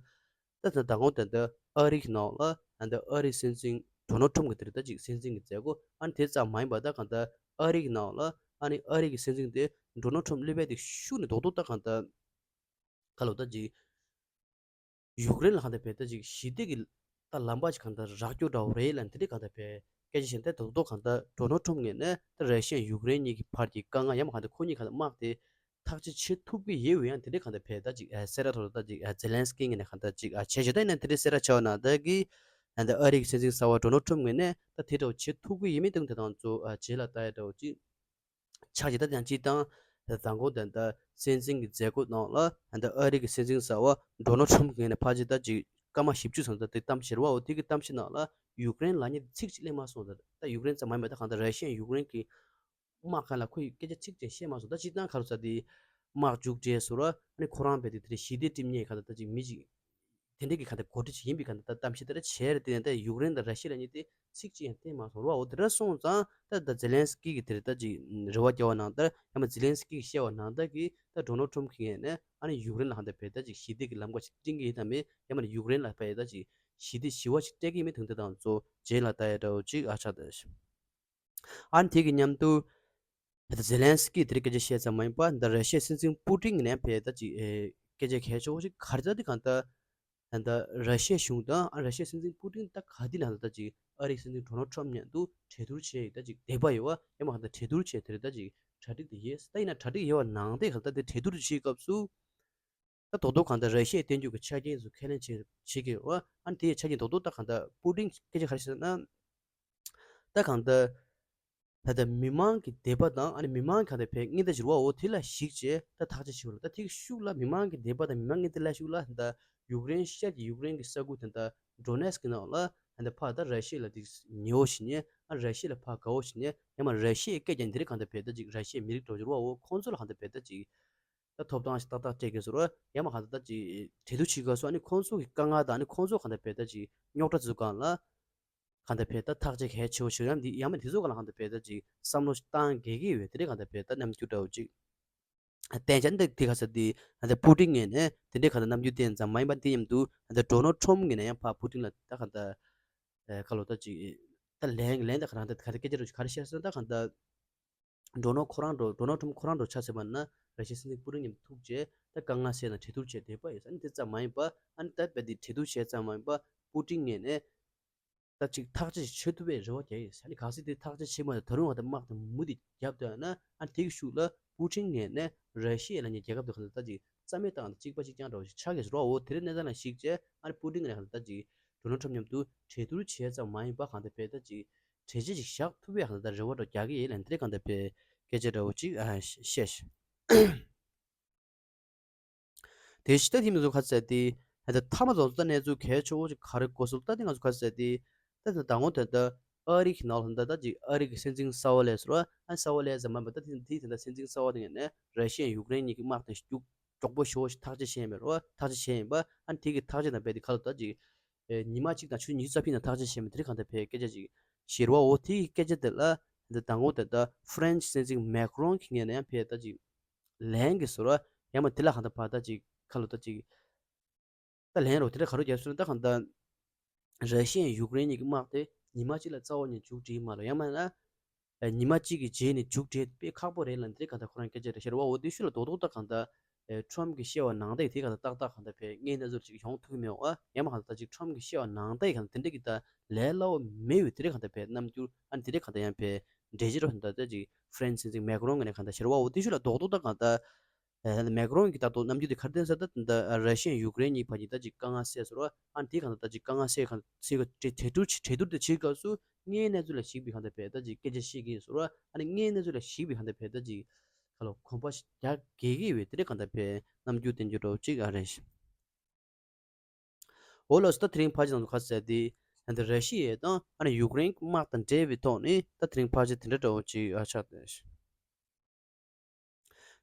ད་ད་ད་གོང་ད་ལྟ་ཨ་རི་གི་ནང་ལ་ད་ལྟ་ཨ་རི་སྲིད་འཛིན་ཌོ་ནལ་ཊམ་གི་དེར་ད་ཅིག་སྲིད་འཛིན་གྱི་མཛད་སྒོ་ཨ་ནི་དེ་ཙམ་མ་ཡིན་པ་ད་གང་ལྟར་ཨ་རི་གི་ནང་ལ་ཨ་ནི་ཨ་རི་གི་སྲིད་འཛིན་དེ་ཌོ་ནལ་ཊམ་སླེབས་པའི་དེ་ཤུགས་ནས་རྡོག་རྡོག་ད་གང་ལྟར་ཁ་ལོ་ད་ཅིག་ཡུཀ་རེན་ལ་གང་ལྟར་བས་ད་ཅིག་ཞི་བདེ་གི་ད་ལམ་པ་ཅིག་གང་ལྟར་རག་རྒྱུ་འདྲ་བོ་རེད་ལབ་དེ་འདྲའི་གང་ལྟར་བས་སྐད་ཆ་བཤད་ད་རྡོག་རྡོག་གང་ལྟར་ཌོ་ནལ་ཊམ་ངོས་ནས་ད་ར་ཤི་ཡ་ཡུཀ་རེན་གཉིས་ཀྱི་བར་གྱི་དཀའ་ངལ་ཡང་མ་གང་ལྟར་ཁོ་གཉིས་གང་ལྟར་དམག་དེ་ཐག་གཅོད་བྱེད་ཐུབ་ཀྱི་ཡོད་པ་ཡང་དེ་འདྲའི་གང་ལྟར་བས་ད་ཅིག་ཨ་གསལ་བསྒྲགས་ཐོག་ལ་ད་ཅིག་ཨ་ཛེ་ལན་སི་ཀི་ངོས་ནས་གང་ལྟར་ཅིག་ཨ་བྱས་བྱས་ད་ཡིན་ན་དེ་འདྲའི་གསལ་བསྒྲགས་བྱས་པ་ན་ད་གི་ཨ་ད་ཨ་རི་གི་སྲིད་འཛིན་གསར་པ་ཌོ་ནལ་ཊམ་ངོས་ནས་ད་དེ་འདྲ་བོ་བྱེད་ཐུབ་ཀྱི་ཡོད་མེད་དེ་དང་ཚོ་ཨ་རྗེས་ལ་ལྟ་ཡ་འདྲ་བོ་ཅིག་ཆགས་ཀྱི་ད་ཡང་ཅིག་དང་ད་མདང་དགོང་ད་ད་སྲིད་འཛིན་གྱི་མཛད་སྒོ་ནང་ལ་ད་ཨ་རི་གི་སྲིད་འཛིན་གསར་པ་ཌོ་ནལ་ཊམ་ངོས་ནས་ཕལ་ཆེར་ད་ཅིག་སྐར་མ་བཞི་བཅུ་ཙམ་ད་དེ་གཏམ་བཤད་པ་འོ་དེ་གི་གཏམ་བཤད་ནང་ལ་ ཡུཀ་རེན་ལབ་མཁན་ཚིག་ཅིག་གླེང་མ་སོང་། ད་ད་ཡུཀ་རེན་ཙམ་མ་ཡིན་པ་ད་གང་ལྟར་ར་ཤི་ཡ་ཡུཀ་རེན་གྱི་དམག་སྒང་ལ་ཁོས་སྐད་ཆ་ཚིག་ཅིག་བཤད་མ་སོང་། ད་སྤྱིར་བཏང་ག་རེ་ཟེར་དེ་དམག་མཇུག་སྒྲིལ་སོང་ར། ཨ་ནི་ཁོ་རང་རྦད་དེ་དེ་ཞི་བདེ་འགྲིམ་མཁན་གང་ལྟར་ད་ཅིག་མི་ཅིག་དེ་འདྲ་གི་གང་ལྟར་འགོ་ཁྲིད་ཅིག་ཡིན་པའི་གང་ལྟར་ད་གཏམ་བཤད་དེ་འདྲ་བྱས་རེད། དེ་ནས་ད་ཡུཀ་རེན་དང་ར་ཤི་ཡ་ལབ་མཁན་དེ་ཚིག་ཅིག་ཡང་བསྟན་མ་སོང་ར། འོ་དེ་འདྲ་སོང་ཙང་ད་ད་ཛེ་ལན་སི་ཀི་གི་དེ་རེད་ད་ཅིག་རེ་བ་རྒྱག་པ་ནང་ལྟར་ཡང་མ་ཛེ་ལན་སི་ཀི་གིས་བཤད་པ་ནང་ལྟར་གི་ད་ཌོ་ནལ་ཊམ་གི་ངོས་ནས་ཨ་ནི་ཡུཀ་རེན་ལ་གང་ལྟར་རྦད་ད་ཅིག་ཞི་བདེ་གི་ལམ་ཁ་ཅིག་སྤྲིང་གི་ཡིན་དམ་མེད། ཡང་མ་ཡུཀ་རེན་ལ་རྦད་ད་ཅིག་ཞི་བདེ་ཞི་བ་ཅིག་སྤྲད་ཀྱི་ཡིན་མེད་དེ་འདྲ་དང་གཙོ་རྗེས་ལ་ལྟ་ཡ་འདྲ་བོ་ཅིག་ཨ་ཆགས་ད། ཨ་ནི་དེ་གི་མཉམ་དུ་ད་ཛེ་ལན་སི་ཀི་དེ་རིང་སྐད་ཆ་བཤད་ཙམ་མ་ཡིན་པ་ད་ར་ཤི་ཡའི་སྲིད་འཛིན་པུ་ཏིན་ནས་ཕེ་ད་ཅིག་ཨེ་སྐད་ཆ་གལ་ཆེ་བོ་ཞིག་ག་རེ་ད་དེ་གང་ལྟར་ད་ར་ཤི་ཡའི་གཞུང་དང་ཨ་ར་ཤི་ཡའི་སྲིད་འཛིན་པུ་ཏིན་ད་ག་དེ་ལ་ད་ཅིག་ཨ་རིའི་སྲིད་འཛིན་ཌོ་ནལ་ཊམ་མཉམ་དུ་གྲོས་བསྡུར་བྱས་ཡོད་ད་ཅིག་དད་པ་ཡོད་བ་ཡང་མ་གང་ལྟར་གྲོས་བསྡུར་བྱས་དེ་རེད་ད་ཅིག་གྲ་སྒྲིག་དེ་ཡོད། ད་ཡིན་ན་གྲ་སྒྲིག་ཡོད་བ་ནང་དེ་གང་ལྟར་དེ་གྲོས་བསྡུར་བྱེད་སྐབས་སུ། ད་རྡོག་རྡོག་གང་ལྟར་ར་ཤི་ཡའི་བསྟན་རྒྱུ་གི་ཆ་རྐྱེན་ཚོ་ཁས་ལེན་བྱེད་བྱེད་ཀྱི་ཡོད། ཨ་ནི་དེའི་ཆ་རྐྱེན་རྡོག་རྡོག་ད་གང་ལྟར་པུ་ཏིན་སྐད་ཆ་ག་རེ་བཤད་ན། ད་གང་ལྟར་ད་ལྟ་མི་མང་གི་དད་པ་དང་ཨ་ནི་མི་མང་གང་ལྟར་བས་སྔོན་ད་འགྱུར་བ་འོ་དེ་ལ་གཞིགས་བྱས་ད་ཐག་གཅོད་བྱེད་དགོས་ལ། ད་དེའི་ཤུགས་ལ་མི་མང་གི་དད་པ་དང་མི་མང་སྔོན་ད་ལ་ཤུགས་ལ་ད་ཡུཀ་རེན་ཤར་གྱི་ཡུཀ་རེན་གྱི་ས་ཁུལ་དེ་ད་ཌོ་ནེ་སི་ཀི་ནང་ལ་ད་ཕར་ད་ར་ཤི་ཡ་ལ་དེ་ཉེ་བོ་བྱེད་ཉེ་ཨ་ར་ཤི་ཡ་ལ་ཕར་དགའ་བོ་བྱེད་ཉེ་ཡང་མ་ར་ཤི་ཡའི་སྐད་ཀྱང་འདིར་གང་ལྟར་བས་ད་ཅིག་ར་ཤི་ཡའི་མི་རིགས་འགྲོ་འགྱུར་བ་འོ་ཁོང་ཚོ་ལ་གང་ལྟར་བས་ད་ཅིག་ད་ཐོབ་ཐང་ཞིག་ཏག་ཏག་སྤྲད་དགོས་ཟེར་བ་ཡང་མ་གང་ལྟར་ད་ཅིག་གྲོས་བསྡུར་བྱེད་དགོས་སོ། ཨ་ནི་ཁོང་ཚོ་གི་དཀའ་ངལ་དང་ཨ་ནི་ཁོང་ཚོ་གང་ལྟར་བས་ད་ཅིག་རྙོག་དྲ་ཚོའི་སྒང་ལ་གང་ལྟར་བས་ད་ཐག་གཅོད་གལ་ཆེ་བོ་ཞིག་ཡང་འདི་ཡང་མ་འདི་ཚོ་སྒང་ལ་གང་ལྟར་བས་ད་ཅིག་བསམ་བློ་ཞིག་བཏང་དགོས་ཀྱི་ཡོད། དེ་འདྲའི་གང་ལྟར་བས་ད་རྣམ་འགྱུར་འདྲ་བོ་ཅིག་བསྟན་ཅན་འདི་དེ་ག་ས་དེ་གང་ལྟར་པུ་ཏིན་ངོས་ནས་དེ་འདྲའི་གང་ལྟར་རྣམ་འགྱུར་བསྟན་ཙམ་མ་ཡིན་པ་དེ་མཉམ་དུ་གང་ལྟར་ཌོ་ནལ་ཊམ་ངོས་ནས་ཡང་ཕར་པུ་ཏིན་ལ་ད་གང་ལྟར་ཁ་ལོ་ད་ཅིག་ད་ལན་ལན་ད་ག་རང་ད་ག་ད་སྐད་ཆ་རུ་ག་རེ་བཤད་སོང་ད་གང་ལྟར། ཌོ་ནལ་ཁོ་རང་འགྲོ་ཌོ་ནལ་ཊམ་ཁོ་རང་འགྲོ་ཆ་ཟེར་བ་ན་ར་ཤི་ཡའི་སྲིད་འཛིན་པུ་ཏིན་མཉམ་ཐུག་རྗེས་ད་དཀའ་ངལ་སེལ་ན་གྲོས་བསྡུར་བྱས་བསྡད་པ་ཡིན། ཨ་ནི་དེ་ཙམ་མ་ཡིན་པ་ཨ་ནི་ད་རྦད་དེ་གྲོས་བསྡུར་བྱས་ཙམ་མ་ཡིན་པ་པུ་ཏིན་ངོས་ནས་ད་ཅིག་ཐག་གཅོད་བྱེད་ཐུབ་པའི་རེ་བ་རྒྱག་ཡོད། ཨ་ནི་གལ་སྲིད་དེ་ཐག་གཅོད་བྱེད་མ་ཐུབ་ད་རུང་ང་ད་དམག་དེ་མུ་མཐུད་རྒྱབ་སྡོད་ན་ཨ་ནི་དེ་གི་ཤུགས་ལ་པུ་ཏིན་ངོས་ནས་ར་ཤི་ཡ་ལབ་མཁན་རྒྱལ་ཁབ་དེ་ག་ད་ཅིག་རྩ་མེད་བཏང་ད་གཅིག་པ་གཅིག་རྐྱང་འདྲ་བོ་ཞིག་ཆགས་ཀྱི་རེད་བ། འོ་དེ་རིང་གནས་སྟངས་ལ་གཞིགས་བྱས་ཨ་ནི་པུ་ཏིན་ངོས་ནས་ག་ད་ཅིག་ཌོ་ནལ་ཊམ་མཉམ་དུ་གྲོས་བསྡུར་བྱས་ཙམ་མ་ཡིན་པ་གང་ལྟར་བས་ད་ཅིག་གྲོས་ཆོད་ཅིག་བཞག་ཐུབ་པའི་གང་ལྟར་རེ་བ་འདྲ་རྒྱག་གི་ཡིན་ལབ་འདི་གང་ལྟར་བས་སྐད་ཆ་འདྲ་བོ་ཅིག་ཨ་བཤད་ཤག་དེ་ཕྱི་ད་དེ་མི་ཚོ་ག་ཚད་དེ་ད་མཐའ་མ་རྫོགས་ཚོ་ད་གནས་ཚུལ་གལ་ཆེ་བོ་ཅིག་ག་རེ་གོ་སོང་ད་དེ་ང་ཚོ་ག་ཚད་དེ་ད་ད་མདང་དགོང་དེ་ད་ཨ་རི་གི་ནང་ལ་ད་ད་ཅིག་ཨ་རི་གི་སྲིད་འཛིན་གསར་བ་སླེབས་སོང་ར། ཨ་གསར་བ་སླེབས་ཙམ་མ་ཡིན་པ་ད་དེ་དེ་ད་སྲིད་འཛིན་གསར་བ་དེ་ངོས་ནས་ར་ཤི་ཡ་ཡུཀ་རེན་གཉིས་ཀྱི་དམག་དེ་ཤུགས་མགྱོགས་པོ་ཞེ་བོ་ཞིག་ཐག་གཅོད་བྱས་ཡིན་པ་རེད་བ། ཐག་གཅོད་བྱས་ཡིན་པ་ཨ་ནི་དེ་གི་ཐག་གཅོད་དང་རྦད་དེ་ཁ་ལོ་ད་ཅིག་ཨེ་ཉི་མ་གཅིག་དང་ཆུ་ཚོད་ཉི་ཤུ་རྩ་བཞི་ནང་ཐག་གཅོད་བྱས་མིན་དེ་རིང་གང་ལྟར་བས་སྐད་ཆ་ཅིག་བཤད་རོགས། འོ་དེ་ཡི་སྐད་ཆ་དེ་ལ་འདི་མདང་དགོང་དེ་ད་ཧྥ་རན་སི་སྲིད་འཛིན་མེག་རོན་གྱི་ངོས་ནས་ཡང་བས་ད་ཅིག་ལན་གྱི་ཟེར་རོ། ཡང་མ་དེ་ལ་གང་ལྟར་བ་ད་ཅིག་ཁ་ལོ་ད་ཅིག་ད་ལན་རོ་དེ་ལ་ག་རོ་རྒྱབ་སོང་ན་ད་གང་ལྟར་ར་ཤི་ཡ་ཡུཀ་རེན་གཉིས་ཀྱི་དམག་དེ་ཉི་མ་གཅིག་ལ་རྩ་བ་ནས་མཇུག་སྒྲིལ་མ་རེད། ཡང་མིན་ན། ཉི་མ་གཅིག་གི་རྗེས་ནས་མཇུག་སྒྲིལ་དཔེ་ཁག་པོ་རེད་ལབ་འདི་ག་ད་ཁོ་རང་སྐད་ཆ་རེད་ཤར་བ། འོ་དེ་ཤུ་ལ་རྡོག་རྡོག་ད་གང་ལྟར་ཊམ་གྱིས་བཤད་པ་ནང་བཞིན་དེ་ག་ད་ཏག་ཏག་གང་ལྟར་བས་དངོས་གནས་ཚུལ་ཅིག་ཡོང་ཐུབ་ཀྱི་མེད་པ། ཡང་མ་གང་ལྟར་ཅིག་ཊམ་གྱིས་བཤད་པ་ནང་བཞིན་གང་ལྟར་དེ་འདྲ་གི་ད་ལས་སླ་བོ་མེད་པའི་དེ་འདྲ་གང་ལྟར་བས་རྣམ་འགྱུར་ཨ་ནི་དེ་འདྲ་གང་ལྟར་ཡང་བས་འགྲེལ་བརྗོད་རོགས་ད་ཅིག་ཧྥ་རན་སི་སྲིད་འཛིན་མེག་རོན་གྱི་ནས་གང་ལྟར་ཤར་བ། འོ་དེ་ཤུ་ལ་རྡོག་རྡོག་ད་གང་ལྟར་ཨ་ནི་མེག་རོན་གྱི་ད་དོ་རྣམ་འགྱུར་དེ་ག་རེ་བསྟན་ས་ད་ད་ར་ཤི་ཡ་ཡུཀ་རེན་གཉིས་བར་གྱི་ད་ཅིག་དཀའ་ངལ་སེལ་ཟེར་བ། ཨ་ནི་དེ་གང་ལྟར་ད་ཅིག་དཀའ་ངལ་སེལ་གང་སེལ་ག་གྲོས་བསྡུར་དེ་གྲོས་བསྡུར་དེ་བྱེད་སྐབས་སུ་དངོས་གནས་ཚུལ་ལ་གཞིགས་པའི་གང་ལྟར་བས་ད་ཅིག་སྐད་ཆ་བཤད་ཀྱི་ཡིན་ཟེར་བ། ཨ་ནི་དངོས་གནས་ཚུལ་ལ་གཞིགས་པའི་གང་ལྟར་བས་ད་ཅིག་ཁ་ལོ་གོམ་པ་རྒྱག་དགོས་ཀྱི་ཡོད་དེ་འདྲ་གང་ལྟར་བས་རྣམ་འགྱུར་བསྟན་རྒྱུ་འདྲ་བོ་ཅིག་ཨ་རེད། འོ་ལགས་སོ། ད་དེ་རིང་ཕལ་ཆེར་ང་ཚོ་ག་ཟེར་དེ་ད་ར་ཤི་ཡ་དང་ཨ་ནི་ཡུཀ་རེན་དམག་དང་འབྲེལ་བའི་ཐོག་ནས་ད་དེ་རིང་ཕལ་ཆེར་དེ་འདྲ་འདྲ་བོ་ཅིག་ཨ་ཆགས་ཏེ།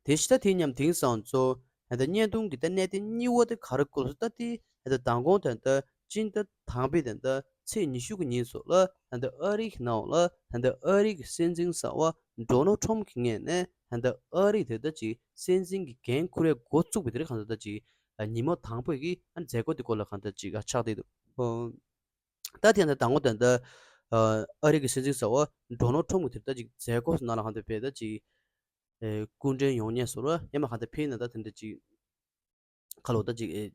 དེ་ཕྱི་ད་དེ་མཉམ་དེང་སང་ཚོ་ད་བརྙན་ཐུང་གི་ད་གནད་དོན་གཉིས་པ་དེ་ག་རེ་བཀོད་སོང་ད་དེ་ད་མདང་དགོང་ད་ད་སྤྱི་ཟླ་དང་པོའི་ད་ད་ཚེས་ཉི་ཤུ་གི་ཉིན་སོགས་ལ་ད་ད་ཨ་རི་གི་ནང་ལ་ད་ད་ཨ་རི་གི་སྲིད་འཛིན་གསར་བ་ཌོ་ནལ་ཊམ་གི་ངོས་ནས་ད་ད་ཨ་རི་དེ་ད་ཅིག་སྲིད་འཛིན་གྱི་འགན་འཁུར་ཡ་འགོ་བཙུགས་པའི་དེ་རིང་གང་ད་ད་ཅིག་ཉི་མ་དང་པོའི་གི་མཛད་སྒོ་དེ་སྐོར་ལ་གང་ད་ཅིག་ཆགས་བསྡད་འདུག་ད་དེ་ཡང་ད་དང་པོ་དེ་འདྲ་ཨ་རི་གི་སྲིད་འཛིན་གསར་བ་ཌོ་ནལ་ཊམ་གྱིས་དེ་ལྟ་ཅིག་མཛད་སྒོ་ནང་ལ་ཧང་དེ་བས་ད་ཅིག་ཨེ་སྐུ་མགྲོན་ཡོང་མཁན་ཟེར་བ་ཡང་མ་ཧང་དེ་ཕེ་ན་ད་དེ་འདྲ་ཅིག་ཁ་ལོ་ད་ཅིག་ཨེ་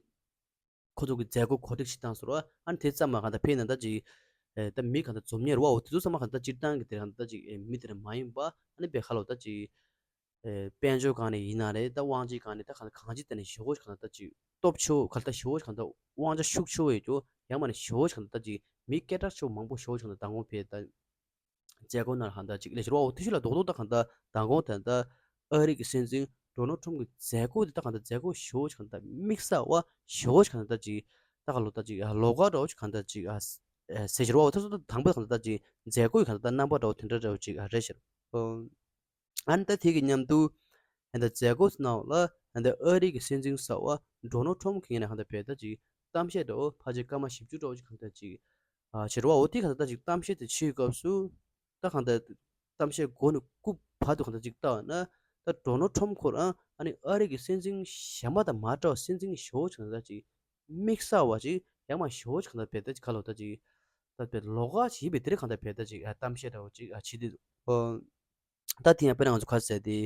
ཁོ་ཚོ་གི་མཛད་སྒོ་གོ་སྒྲིག་ཞིག་བཏང་ཟེར་བ། ཨ་ནི་དེ་ཙམ་མ་ཧང་དེ་ཕེ་ན་ད་ཅིག་ཨེ་ད་མི་གང་ད་འཛོམས་མཁན་རེད་བ། འོ་དེ་ཚོ་ཚང་མ་ཧང་ད་སྤྱིར་བཏང་གི་དེ་ཧང་ད་ཅིག་ཨེ་མི་དེ་འདྲ་མ་ཡིན་པ། ཨ་ནི་བས་ཁ་ལོ་ད་ཅིག་ཨེ་དཔལ་འབྱོར་སྒང་ནས་ཡིན་ན་རེད། ད་དབང་ཆའི་སྒང་ནས་ད་གང་གང་ཅི་དེ་ནས་ཞེ་པོ་གང་ད་ཅིག་སྟོབས་ཆེ་བོ་གང་ད་ཞེ་པོ་གང་ད་དབང་ཆ་ཤུགས་ཆེ་བོ་ཡོད་ཀྱོ། ཡང་མ་ནས་ཞེ་པོ་གང་ད་ཅིག་མི་སྐད་གྲགས་ཆེ་བོ་མང་པོ་ཞེ་པོ་གང་ད་མདང་དགོང་བས་ད་མཛད་སྒོ་ནང་ལ་གང་ད་ཅིག་ལས་ཞེ་པོ་འོ་དེ་ཤུ་ལ་རྡོག་རྡོག་ད་གང་ད་མདང་དགོང་ད་ད་ཨ་རི་གི་སྲིད་འཛིན་ཌོ་ནལ་ཊམ་གྱི་མཛད་སྒོ་དེ་ད་གང་ད་མཛད་སྒོ་ཞེ་པོ་གང་ད་དམིགས་བསལ་བ་ཞེ་པོ་གང་ད་ཅིག་ད་ག་ལོ་ད་ཅིག་ལོགས་ཀ་འདྲ་བོ་གང་ད་ཅིག་ཨ་ ཟེར་ཞིག་རེད་བ། འོ་དེ་ཚོ་དང་པོ་གང་ལྟར་ཅིག་མཛད་སྒོའི་གང་ལྟར་རྣམ་པ་འདྲ་བོ་དེ་འདྲ་འདྲ་བོ་ཅིག་རེད་ཤག་ཨ་ནི་ད་དེ་གི་མཉམ་དུ་ཨ་ནི་ད་མཛད་སྒོ་ནང་ལ་ཨ་ནི་ད་ཨ་རི་གི་སྲིད་འཛིན་གསར་བ་ཌོ་ནལ་ཊམ་གི་ངོས་ནས་གང་ལྟར་བས་ད་ཅིག་གཏམ་བཤད་འདྲ་བོ་ཕལ་ཆེར་སྐར་མ་བཞི་བཅུ་འདྲ་བོ་ཅིག་གང་ལྟར་ཅིག་ཨ་བྱེད་རེད་བ། འོ་དེ་གང་ལྟར་ད་ཅིག་གཏམ་བཤད་དེ་བྱེད་སྐབས་སུ་ད་གང་ལྟར་གཏམ་བཤད་འགོ་ནས་སྐུ་བར་དུ་གང་ལྟར་ཅིག་ལྟ་བ་ན་ད་ཌོ་ནལ་ཊམ་ཁོ་རང་ཨ་ནི་ཨ་རི་གི་སྲིད་འཛིན་གཞན་པ་དང་མ་འདྲ་བ་སྲིད་འཛིན་ཞེ་པོ་ཅིག་གང་ལྟར་ཅིག་དམིགས་བསལ་བ་ཅིག་ཡང་མ་ཞེ་པོ་ཅིག་གང་ལྟར་བས་ད་ཅིག་ག་ལོ་ད་ཅིག་ད་བས་ལོགས་ཀ་ཅིག་ཡིན་པའི་དེ་རིགས་གང་ལྟར་བས་ད་ཅིག་གཏམ་བཤད་འདྲ་བོ་ཅིག་བྱེད་དུས། ད་དེ་ཡང་དཔེར་ན་ང་ཚོ་ག་ཟེར་ཏེ།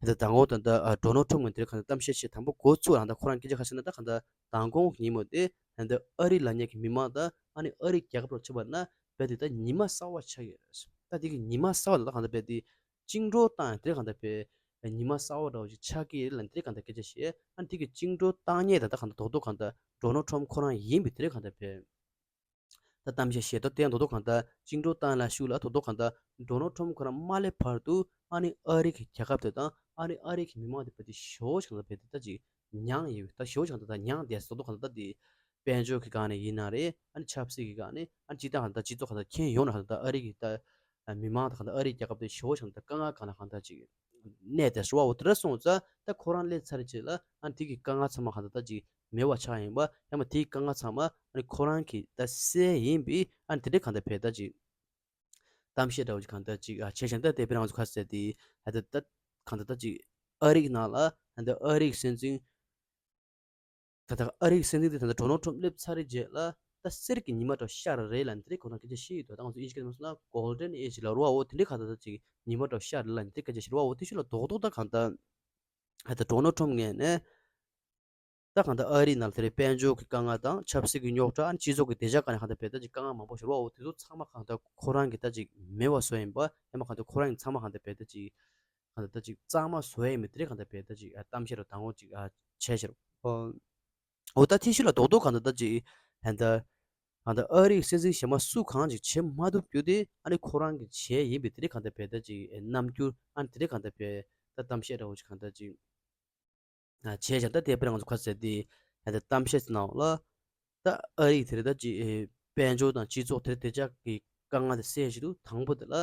ད་མདང་དགོང་ད་ལྟ་ཌོ་ནལ་ཊམ་གྱིས་དེ་གང་ལྟར་གཏམ་བཤད་བྱེད་དང་པོ་འགོ་ཚུགས་ལ་ད་ཁོ་རང་སྐད་ཆ་ག་ཟེར་ན་ད་གང་ལྟར་མདང་དགོང་གི་ཉིན་མོ་དེ་ད་ལྟ་ཨ་རི་ལབ་མཁན་གྱི་མི་མང་དང་ཨ་ནི་ཨ་རི་རྒྱལ་ཁབ་ལ་ཕྱེ་བ་ན་རྦད་དེ་ད་ཉི་མ་གསར་བ་ཆགས་ཡོད། ད་དེ་གི་ཉི་མ་གསར་བ་ལ་ད་གང་ལྟར་རྦད་དེ་བཅིངས་འགྲོལ་བཏང་ཡང་དེ་གང་ལྟར་བས་ཉི་མ་གསར་བ་འདྲ་བོ་ཞིག་ཆགས་ཀྱི་རེད་ལབ་དེ་གང་ལྟར་སྐད་ཆ་བཤད། ཨ་ནི་དེ་གི་བཅིངས་འགྲོལ་བཏང་མཁན་ད་ད་གང་ལྟར་རྡོག་རྡོག་གང་ལྟར་ཌོ་ནལ་ཊམ་ཁོ་རང་ཡིན་པའི་དེ་གང་ལྟར་བས། ད་གཏམ་བཤད་བཤད་དོ་དེ་ཡང་རྡོག་རྡོག་གང་ལྟར་བཅིངས་འགྲོལ་བཏང་ལ་ཤུགས་ལ་རྡོག་རྡོག་གང་ལྟར་ཌོ་ནལ་ཊམ་ཁོ་རང་མ་སླེབས་བར་དུ་ཨ་ནི་ཨ་རི་གི་རྒྱལ་ཁབ་དེ་དང་ཨ་ནི་ཨ་རི་གི་མི་མང་དེ་བར་དུ་ཞེ་པོ་ཞིག་གང་ལྟར་བས་དེ་ད་ཅིག་མྱངས་ཡོད། ད་ཞེ་པོ་ཞིག་གང་ལྟར་ད་མྱངས་བསྡད་རྡོག་རྡོག་གང་ལྟར་ད་དེ་དཔལ་འབྱོར་གྱི་སྒང་ནས་ཡིན་ན་རེད། ཨ་ནི་ཆབ་སྲིད་ཀྱི་སྒང་ནས་ཨ་ནི་སྤྱི་བཏང་གང་ལྟར་སྤྱི་ཚོགས་གང་ལྟར་ཁྱོན་ཡོངས་ནས་གང་ལྟར་ཨ་རི་གི་ད་མི་མང་དང་གང་ལྟར་ཨ་རི་རྒྱལ་ཁབ་དེ་ཞེ་པོ་ཞིག་གང་ལྟར་དཀའ་ངལ་སྒང་ལ་གང་ལྟར་ཅིག་གནས་དེ་ཞུ་བ་འོ་དེ་འདྲ་སོང་ཙང་ད་ཁོ་རང་སླེབས་ཚར་རྗེས་ལ་ཨ་ནི་དེ་གི་དཀའ་ངལ་ཚང་མ་གང་ལྟར་ད་ཅིག་མེད་པ་ཆགས་ཡིན་པ། ཡང་མ་དེའི་དཀའ་ངལ་ཚང་མ་ཨ་ནི་ཁོ་རང་གི་ད་སེལ་ཡིན་པའི་ཨ་ནི་དེ་འདྲའི་གང་ལྟར་བས་ད་ཅིག་གཏམ་བཤད་འདྲ་བོ་ཅིག་གང་ལྟར་ཅིག་བྱས་ཤིང་ད་དེ་དཔེར་ན་ང་ཚོ་ག་ཟེར་ཏེ་ད་ད་གང་ལྟར་ད་ཅིག་ཨ་རིའི་ནང་ལ་ད་ཨ་རིའི་སྲིད་འཛིན་ད་ལྟ་ཨ་རིའི་སྲིད་འཛིན་དེ་ད་ལྟ་ཌོ་ནལ་ཊམ་སླེབས་ཚར་རྗེས་ལ་ད་གསེར་གྱི་ཉི་མ་འདྲ་ཤར་རེད་ལབ་དེ་འདྲའི་ཁོ་རང་སྐད་ཆ་བཤད་ཡོད་དོ། ད་ང་ཚོ་ཨིན་ཇི་སྐད་ནང་སོང་ན་གོལ་ཌན་ཨེ་ཇི་ལབ་རེད་བ། འོ་དེ་འདྲའི་གང་ལྟར་ད་ཅིག་ཉི་མ་འདྲ་ཤར་རེད་ལབ་དེ་འདྲའི་སྐད་ཆ་བཤད་རེད་བ། འོ་དེ་ཤུལ་ལ་རྡོག་རྡོག་ད་གང་ལྟར་ད་ལྟ་ཌོ་ནལ་ཊམ་ངོས་ནས་ད་གང་ལྟར་ཨ་རིའི་ནང་ལ་དེ་རིང་དཔལ་འབྱོར་གྱི་དཀའ་ངལ་དང་ཆབ་སྲིད་ཀྱི་རྙོག་དྲ་ཨ་ནི་སྤྱི་ཚོགས་ཀྱི་བདེ་འཇགས་སྒང་ནས་གང་ལྟར་བས་ད་ཅིག་དཀའ་ངལ་མང་པོ་ཞིག་རེད་བ། འོ་དེ་ཚོ་ཚང་མ་གང་ལྟར་ཁོ་རང་གིས་ད་ཅིག་མེད་པ་བཟོས་ཡིན་པ། ཡང་མ་གང་ལྟར་ཁོ་རང་གིས་ཚང་མ་གང་ལྟར་བས་ད་ཅིག་གང་ལྟར་ད་ཅིག་གཙང་མ་བཟོ་ཡ་ཡིན་མིན་དེ་རིང་གང་ལྟར་བས་ད་ཅིག་ཨ་གཏམ་བཤད་རོ་དང་པོ་ཅིག་ཨ་བྱས་ཤག་འོ་ད་དེ་ཤུལ་ལ་རྡོག་རྡོག་གང་ལྟར་ད་ཅིག་ཧན་ད་གང་ལྟར་ཨ་རིའི་སྲིད་འཛིན་གཞན་མ་སུ་གང་ཅིག་བྱེད་མ་ཐུབ་རྒྱུ་དེ་ཨ་ནི་ཁོ་རང་གིས་བྱས་ཡིན་པའི་དེ་རིང་གང་ལྟར་བས་ད་ཅིག་རྣམ་འགྱུར་ཨ་ནི་དེ་རིང་གང་ལྟར་བས་ད་གཏམ་བཤད་འདྲ་བོ་ཅིག་གང་ལྟར་ཅིག་ཨ་བྱས་ཤག་ད་དེ་དཔེར་ང་ཚོ་ག་ཟེར་ཏེ་ཧན་ད་གཏམ་བཤད་ནང་ལ་ད་ཨ་རིའི་དེ་རིང་ད་ཅིག་དཔལ་འབྱོར་དང་སྤྱི་ཚོགས་དེ་བདེ་འཇགས་ཀྱི་དཀའ་ངལ་དེ་སེལ་བཞིན་འདུག་དང་པོ་དེ་ལ་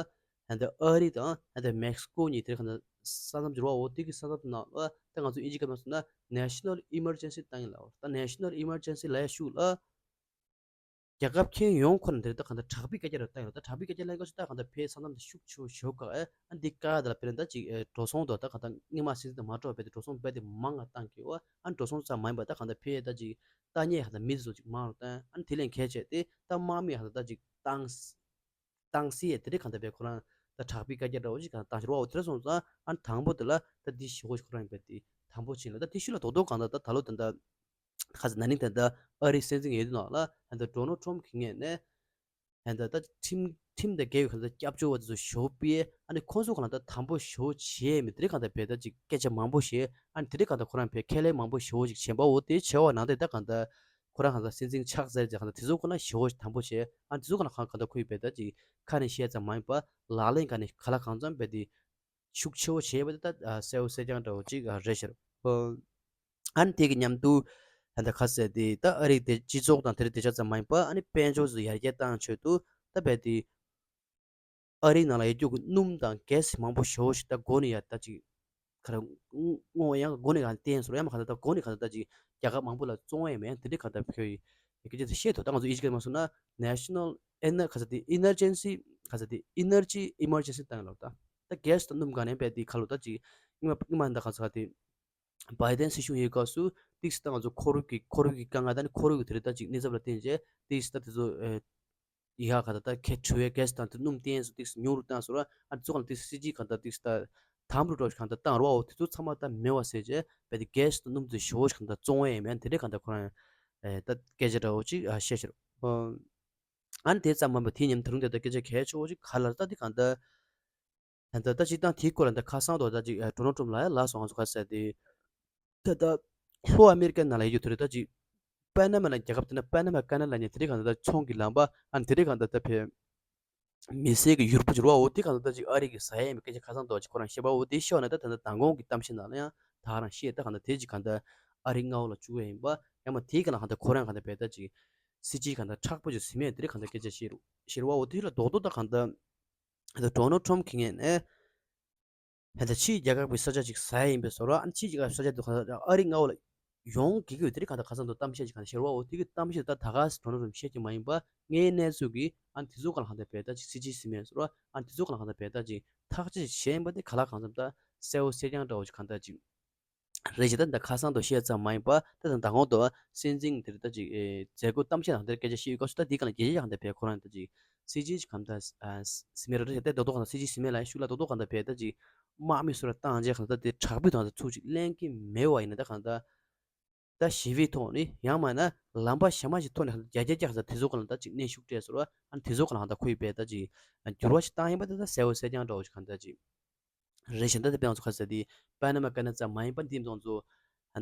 ཧན་ད་ཨ་རི་དང་ཧན་ད་མེག་སི་ཀོ་གཉིས་དེ་རིང་གང་ལྟར་ས་མཚམས་ཅིག་རེད་བ། འོ་དེ་གི་ས་མཚམས་ནང་ལ་ད་ང་ཚོ་ཨིན་ཇི་སྐད་ནང་སོང་ན་National Emergency བཏང་ཡིན་ལབ། ད་National Emergency ལབ་ཡ་ཤུགས་ལ་རྒྱལ་ཁབ་ཁྱོན་ཡོངས་ཁོ་ན་དེ་རིང་ད་གང་ལྟར་དྲག་པོའི་བཀའ་རྒྱ་རེ་བཏང་ཡོད། ད་དྲག་པོའི་བཀའ་རྒྱ་ལབ་སྐབས་སུ་ད་གང་ལྟར་བོད་ས་མཚམས་དེ་ཤུགས་ཆེ་བོ་ཞིག་ག་ཨེ་ཨ་འདི་བཀའ་དེ་ལ་དཔེར་ན་ད་ཅིག་ཨེ་འགྲོ་སོང་དང་ད་གང་ལྟར་སྔོན་མ་སྲིད་འཛིན་དང་མ་འགྲོགས་པའི་དེ་འགྲོ་སོང་རྦད་དེ་མང་ང་བཏང་གི་འོ། ཨ་འགྲོ་སོང་ཙམ་མ་ཡིན་པ་ད་གང་ལྟར་བོད་ད་ཅིག་ལྟ་མཁན་གང་ལྟར་མི་དེ་ཚོ་ཅིག་མང་རུ་བཏང་། ཨ་དེ་ལས་གལ་ཆེ་དེ་ད་དམག་མི་གང་ལྟར་ད་ཅིག་བཏང་བཏང་སྲིད་ཡ་དེ་འདྲའི་གང་ལྟར་བས་ཁོ་རང་ད་དྲག་པོའི་བཀའ་རྒྱ་འདྲ་བོ་ཞིག་གང་བཏང་ཤག་རོ། འོ་དེ་འདྲ་སོང་ཙང་ཨ་དང་པོ་དེ་ལ་ད་འདི་ཞེ་པོ་ཞིག་ཁོ་རང་ཡིན་པས་དེ་དང་པོ་ཕྱིན་ལ། ད་དེ་ཤུལ་ལ་རྡོག་རྡོག་གང་ལྟར་ད་ད་ལོ་ད་ལྟ་ཁ་ས་ན་ནིང་ད་ལྟ་ཨ་རིའི་སྲིད་འཛིན་ཡོད་དུས་ནང་ལ་ད་ལྟ་ཌོ་ནལ་ཊམ་གྱི་ངོས་ནས་ད་ལྟ་ད་ཁྲིམས་ཁྲིམས་དང་འགལ་བའི་གང་ལྟར་སྐྱབས་བཅོལ་བ་དེ་ཚོ་ཞེ་པོ་སྤེལ། ཨ་ནི་ཁོང་ཚོ་གང་ལྟར་དང་པོ་ཞེ་པོ་བྱས་མི་དེ་འདྲའི་གང་ལྟར་བས་ད་ཅིག་སྐད་ཆ་མང་པོ་བཤད། ཨ་ནི་དེ་འདྲའི་གང་ལྟར་ཁོ་རང་བས་ཁས་ལེན་མང་པོ་ཞེ་པོ་ཅིག་བྱས་པ། འོ་དེ་བྱས་པ་ནང་དེ་ད་གང་ལྟར་ཁོ་རང་གང་ལྟར་སྲིད་འཛིན་ཆགས་ཚར་རྗེས་གང་ལྟར་དེ་ཚོ་ཁོ་ན་ཞེ་པོ་ཞིག་དང་པོ་བྱས། ཨ་ནི་དེ་ཚོ་གང་ལ་གང་གང་ལྟར་ཁོ་ཡི་བས་ད་ཅིག་ཁ་ནས་བཤད་ཙམ་མ་ཡིན་པ་ལག་ལེན་གང་ནས་ག་ལ་གང་འཚམ་བས་དེ་ཤུགས་ཆེ་བོ་བྱས་པ་དེ་ད་གསལ་བོ་གསལ་རྐྱང་འདྲ་བོ་ཅིག་རེད་ཤག་ཨ་ནི་དེ་གི་མཉམ་དུ་ད་ལྟ་ཁ་ཟེར་དེ་ད་ཨ་རིའི་དེ་སྤྱི་ཚོགས་དང་དེ་རིང་བདེ་འཇགས་ཙམ་མ་ཡིན་པ་ཨ་ནི་དཔལ་འབྱོར་སུ་ཡར་རྒྱས་བཏང་ཆེད་དུ་ད་བས་དེ་ཨ་རིའི་ནང་ལ་ཡོད་རྒྱུ་གི་སྣུམ་དང་གྷེ་སི་མང་པོ་ཞེ་པོ་ཞིག་ད་སྒོ་ནས་ཡར་ད་ཅིག་ག་རེ་སྔོ་ཡང་སྒོ་ནས་གང་བསྟན་སོང་། ཡང་མ་ག་ད་ད་སྒོ་ནས་ག་ད་ད་ཅིག་རྒྱལ་ཁབ་མང་པོ་ལ་བཙོང་ཡས་མེད། ཡང་དེ་འདྲའི་ག་ད་བོད་ཡི་སྐད་ཆ་དེ་བཤད་ཐུབ། ད་ང་ཚོ་ཨིན་ཇི་སྐད་མ་སོང་ན་National Ener- ག་ས་དེ་Emergency ག་ས་དེ་Energy Emergency བཏང་ཡོད་ལབ། ད་ད་གྷེ་སི་དང་སྣུམ་གང་ནས་བས་དེ་ག་ལོ་ད་ཅིག་སྔོན་མ་སྔོན་མ་ད་ག་ས་ག་དེ་བའི་ཏན་སྲིད་གཞུང་ཡོད་སྐབས་སུ་ཏིག་སི་ད་ང་ཚོ་ཁོར་ཡུག་གི་ཁོར་ཡུག་གི་དཀའ་ངལ་ད་ནི་ཁོར་ཡུག་གི་དེ་རིང་ད་ཅིག་གནས་ཚབ་ལ་བརྟེན་བྱས་ཏིག་སི་ད་དེ་ཚོ་ཨེ་ཡི་ཧ་ག་ད་ད་ཁེ་དྲི་བའི་གྷེ་སི་དང་དེ་སྣུམ་བསྟན་སོ་ཏིག་སི་ཉུང་རུ་བཏང་སོ་ར། ཨ་ཚོ་གང་ཏིག་སི་སྲིད་ཇི་ག་ད་ཏིག་སི་ད་དམ་རུ་འགྲོ་ཞིག་གང་ད་བཏང་རོགས། འོ་དེ་ཚོ་ཚང་མ་ད་མེད་བ་ཟེར་བྱས་བས་དེ་གྷེ་སི་དང་སྣུམ་དེ་ཞོ་ཞིག་གང་ད་བཙོང་བ་ཡིན་མིན་དེ་འདྲའི་གང་ད་ཁོ་རང་ཨེ་ད་སྐད་ཆ་འདྲ་བོ་ཅིག་ཨ་བཤད་ཤེར། ཨ་ནི་དེ་ཙམ་མ་ཡིན་པ་དེའི་ཉམས་ད་རུང་དེ་ད་སྐད་ཆ་གལ་ཆེ་བོ་ཅིག་ག་ལ་ད་དེ་གང་ད་ད་ད་ད་ཅིག་ད་དེའི་སྐོར་ལ་ད་ཁ་སང་དུ་ད་ཅིག་ཨ་ཌོ་ནལ་ཊམ་ལ་ཡ་ལ་སོང་ང་ཚོ་ག་ཟེར་དེ། ད་ལྟ་ལྷོ་ཨ་མེ་རི་ཀའི་ནང་ལ་ཡོད་རྒྱུ་དེ་རེད། ད་ཅིག་པ་ན་མ་ལ་རྒྱལ་ཁབ་དེ་ན་པ་ན་མ་ཀ་ན་ལ་ཉེ་དེ་རིང་གང་ད་ད་ཚོང་གི་ལམ་པ་ཨ་ནི་དེ་རིང་གང་ད་ད་ཕེ་མི་སེར་གྱི་ཡུར་བུ་འགྱུར་བ་འོ་དེ་གང་ད་ད་ཅིག་ཨ་རི་གི་ཟ་ཡས་མི་སྐད་ཆ་ཁ་སང་ད་ཅིག་ཁོ་རང་བཤད་པ་འོ་དེ་ཤོར་ན་ད་ད་ད་མདང་དགོང་གི་གཏམ་བཤད་ནང་ལ་ཡང་ད་རང་བཤད་ད་གང་ད་དེ་ཅིག་གང་ད་ཨ་རི་མངའ་འོག་ལ་བཅུག་ཡས་ཡིན་པ་ཡང་མ་དེ་གང་ལ་གང་ད་ཁོ་རང་གང་ད་བས་ད་ཅིག་ སྲིད་སྤྱི་གང་ལྟར་མཁྲེགས་པོ་ཅིག་ཟིན་མེད་དེ་རིགས་གང་ལྟར་སྐད་ཆ་བཤད་རུ་བཤད་རུ་བ། འོ་དེ་ལ་རྡོག་རྡོག་ད་གང་ལྟར་ད་ཌོ་ནལ་ཊམ་གི་ངོས་ནས་ད་ཕྱིའི་རྒྱལ་ཁབ་ཀྱི་ས་ཆ་ཅིག་ཟ་ཡ་ཡིན་པའི་བཟོ་འདྲ། ཨ་ནི་ཕྱིའི་རྒྱལ་ཁབ་ས་ཆ་དེ་གང་ལྟར་ཨ་རི་མངའ་འོག་ལ་ཡོང་གི་གི་ཡོད། དེ་རིགས་གང་ལྟར་ཁ་སང་དུ་གཏམ་བཤད་ཅིག་གང་ལྟར་བཤད་རུ་བ། འོ་དེ་གི་གཏམ་བཤད་ད་ད་ག་ཌོ་ནལ་ཊམ་བཤད་ཀྱི་མ་ཡིན་པ་དངོས་གནས་ཚུལ་གྱི་ཨ་ནི་དེ་ཚོ་གང་ལ་གང་ལྟར་བས་ད་ཅིག་སྲིད་སྤྱི་ཟིན་མེད་བཟོ་འདྲ། ཨ་ནི་དེ་ཚོ་གང་ལ་གང་ལྟར་བས་ད་ཅིག་ཐག་གཅོད་བྱས་ཡིན་པ་དེ་ག་ལ་གང་འཚམ་ད་གསལ་བོ་གསལ་རྐྱང་འདྲ་བོ་ཅིག་གང་ལྟར་ཅིག་རེད་ཅེས། ད་འདི་ཁ་སང་དུ་བཤད་ཙམ་མ་ཡིན་པ་ད་ད་ད་གོང་དུ་སྲིད་འཛིན་དེར་ད་ཅིག་ཨེ་མཛད་སྒོ་གཏམ་བཤད་དང་དེར་སྐད་ཆ་བཤད་ཡོད་སྐབས་སུ་ད་འདི་གང་ལ་རྒྱལ་སྤྱི་གང་ལྟར་བས་ཁོ་རང་ད་ཅིག་སྲིད་སྤྱི་ཅིག་གང་ལྟར་ཨ་ཟིན་མེད་རེད་ད་ད་རྡོག་རྡོག་གང་ལྟར་སྲིད་སྤྱི་ཟིན་མེད་ལ་ཤུགས་ལ་རྡོག་རྡོག་གང་ལྟར་བས་ད་ཅིག་དམག་མི་སུ་ར་བཏང་རྗེས་གང་ལྟར་དེ་དྲག་པོའི་ཐོག་ད་ཚུར་ཅིག་ལེན་གྱི་མེད་པ་ཡིན་ན་ད་གང་ལྟར་ད་ཞི་བའི་ཐོག་ནས་ཡང་མིན་ན་ལམ་པ་གཞན་མ་ཞིག་ཐོག་ནས་རྒྱ་རྒྱ་རྒྱ་ད་དེ་ཚོ་གང་ལ་ད་ཅིག་གནོན་ཤུགས་སྤྲད་སོང་ར། ཨ་ནི་དེ་ཚོ་གང་ལ་ད་ཁོ་ཡི་བས་ད་ཅིག་འགྱུར་བ་ཞིག་བཏང་ཡིན་པ་ད་ད་གསལ་བོ་གསལ་རྐྱང་འདྲ་བོ་ཞིག་གང་ལྟར་ཅིག་རེད་ཤག་ད་དེ་དཔེ་ང་ཚོ་ཁ་ཟེར་དེ་པ་ན་མ་ཀ་ན་ཙམ་མ་ཡིན་པ་འདི་ཙམ་ཚོ་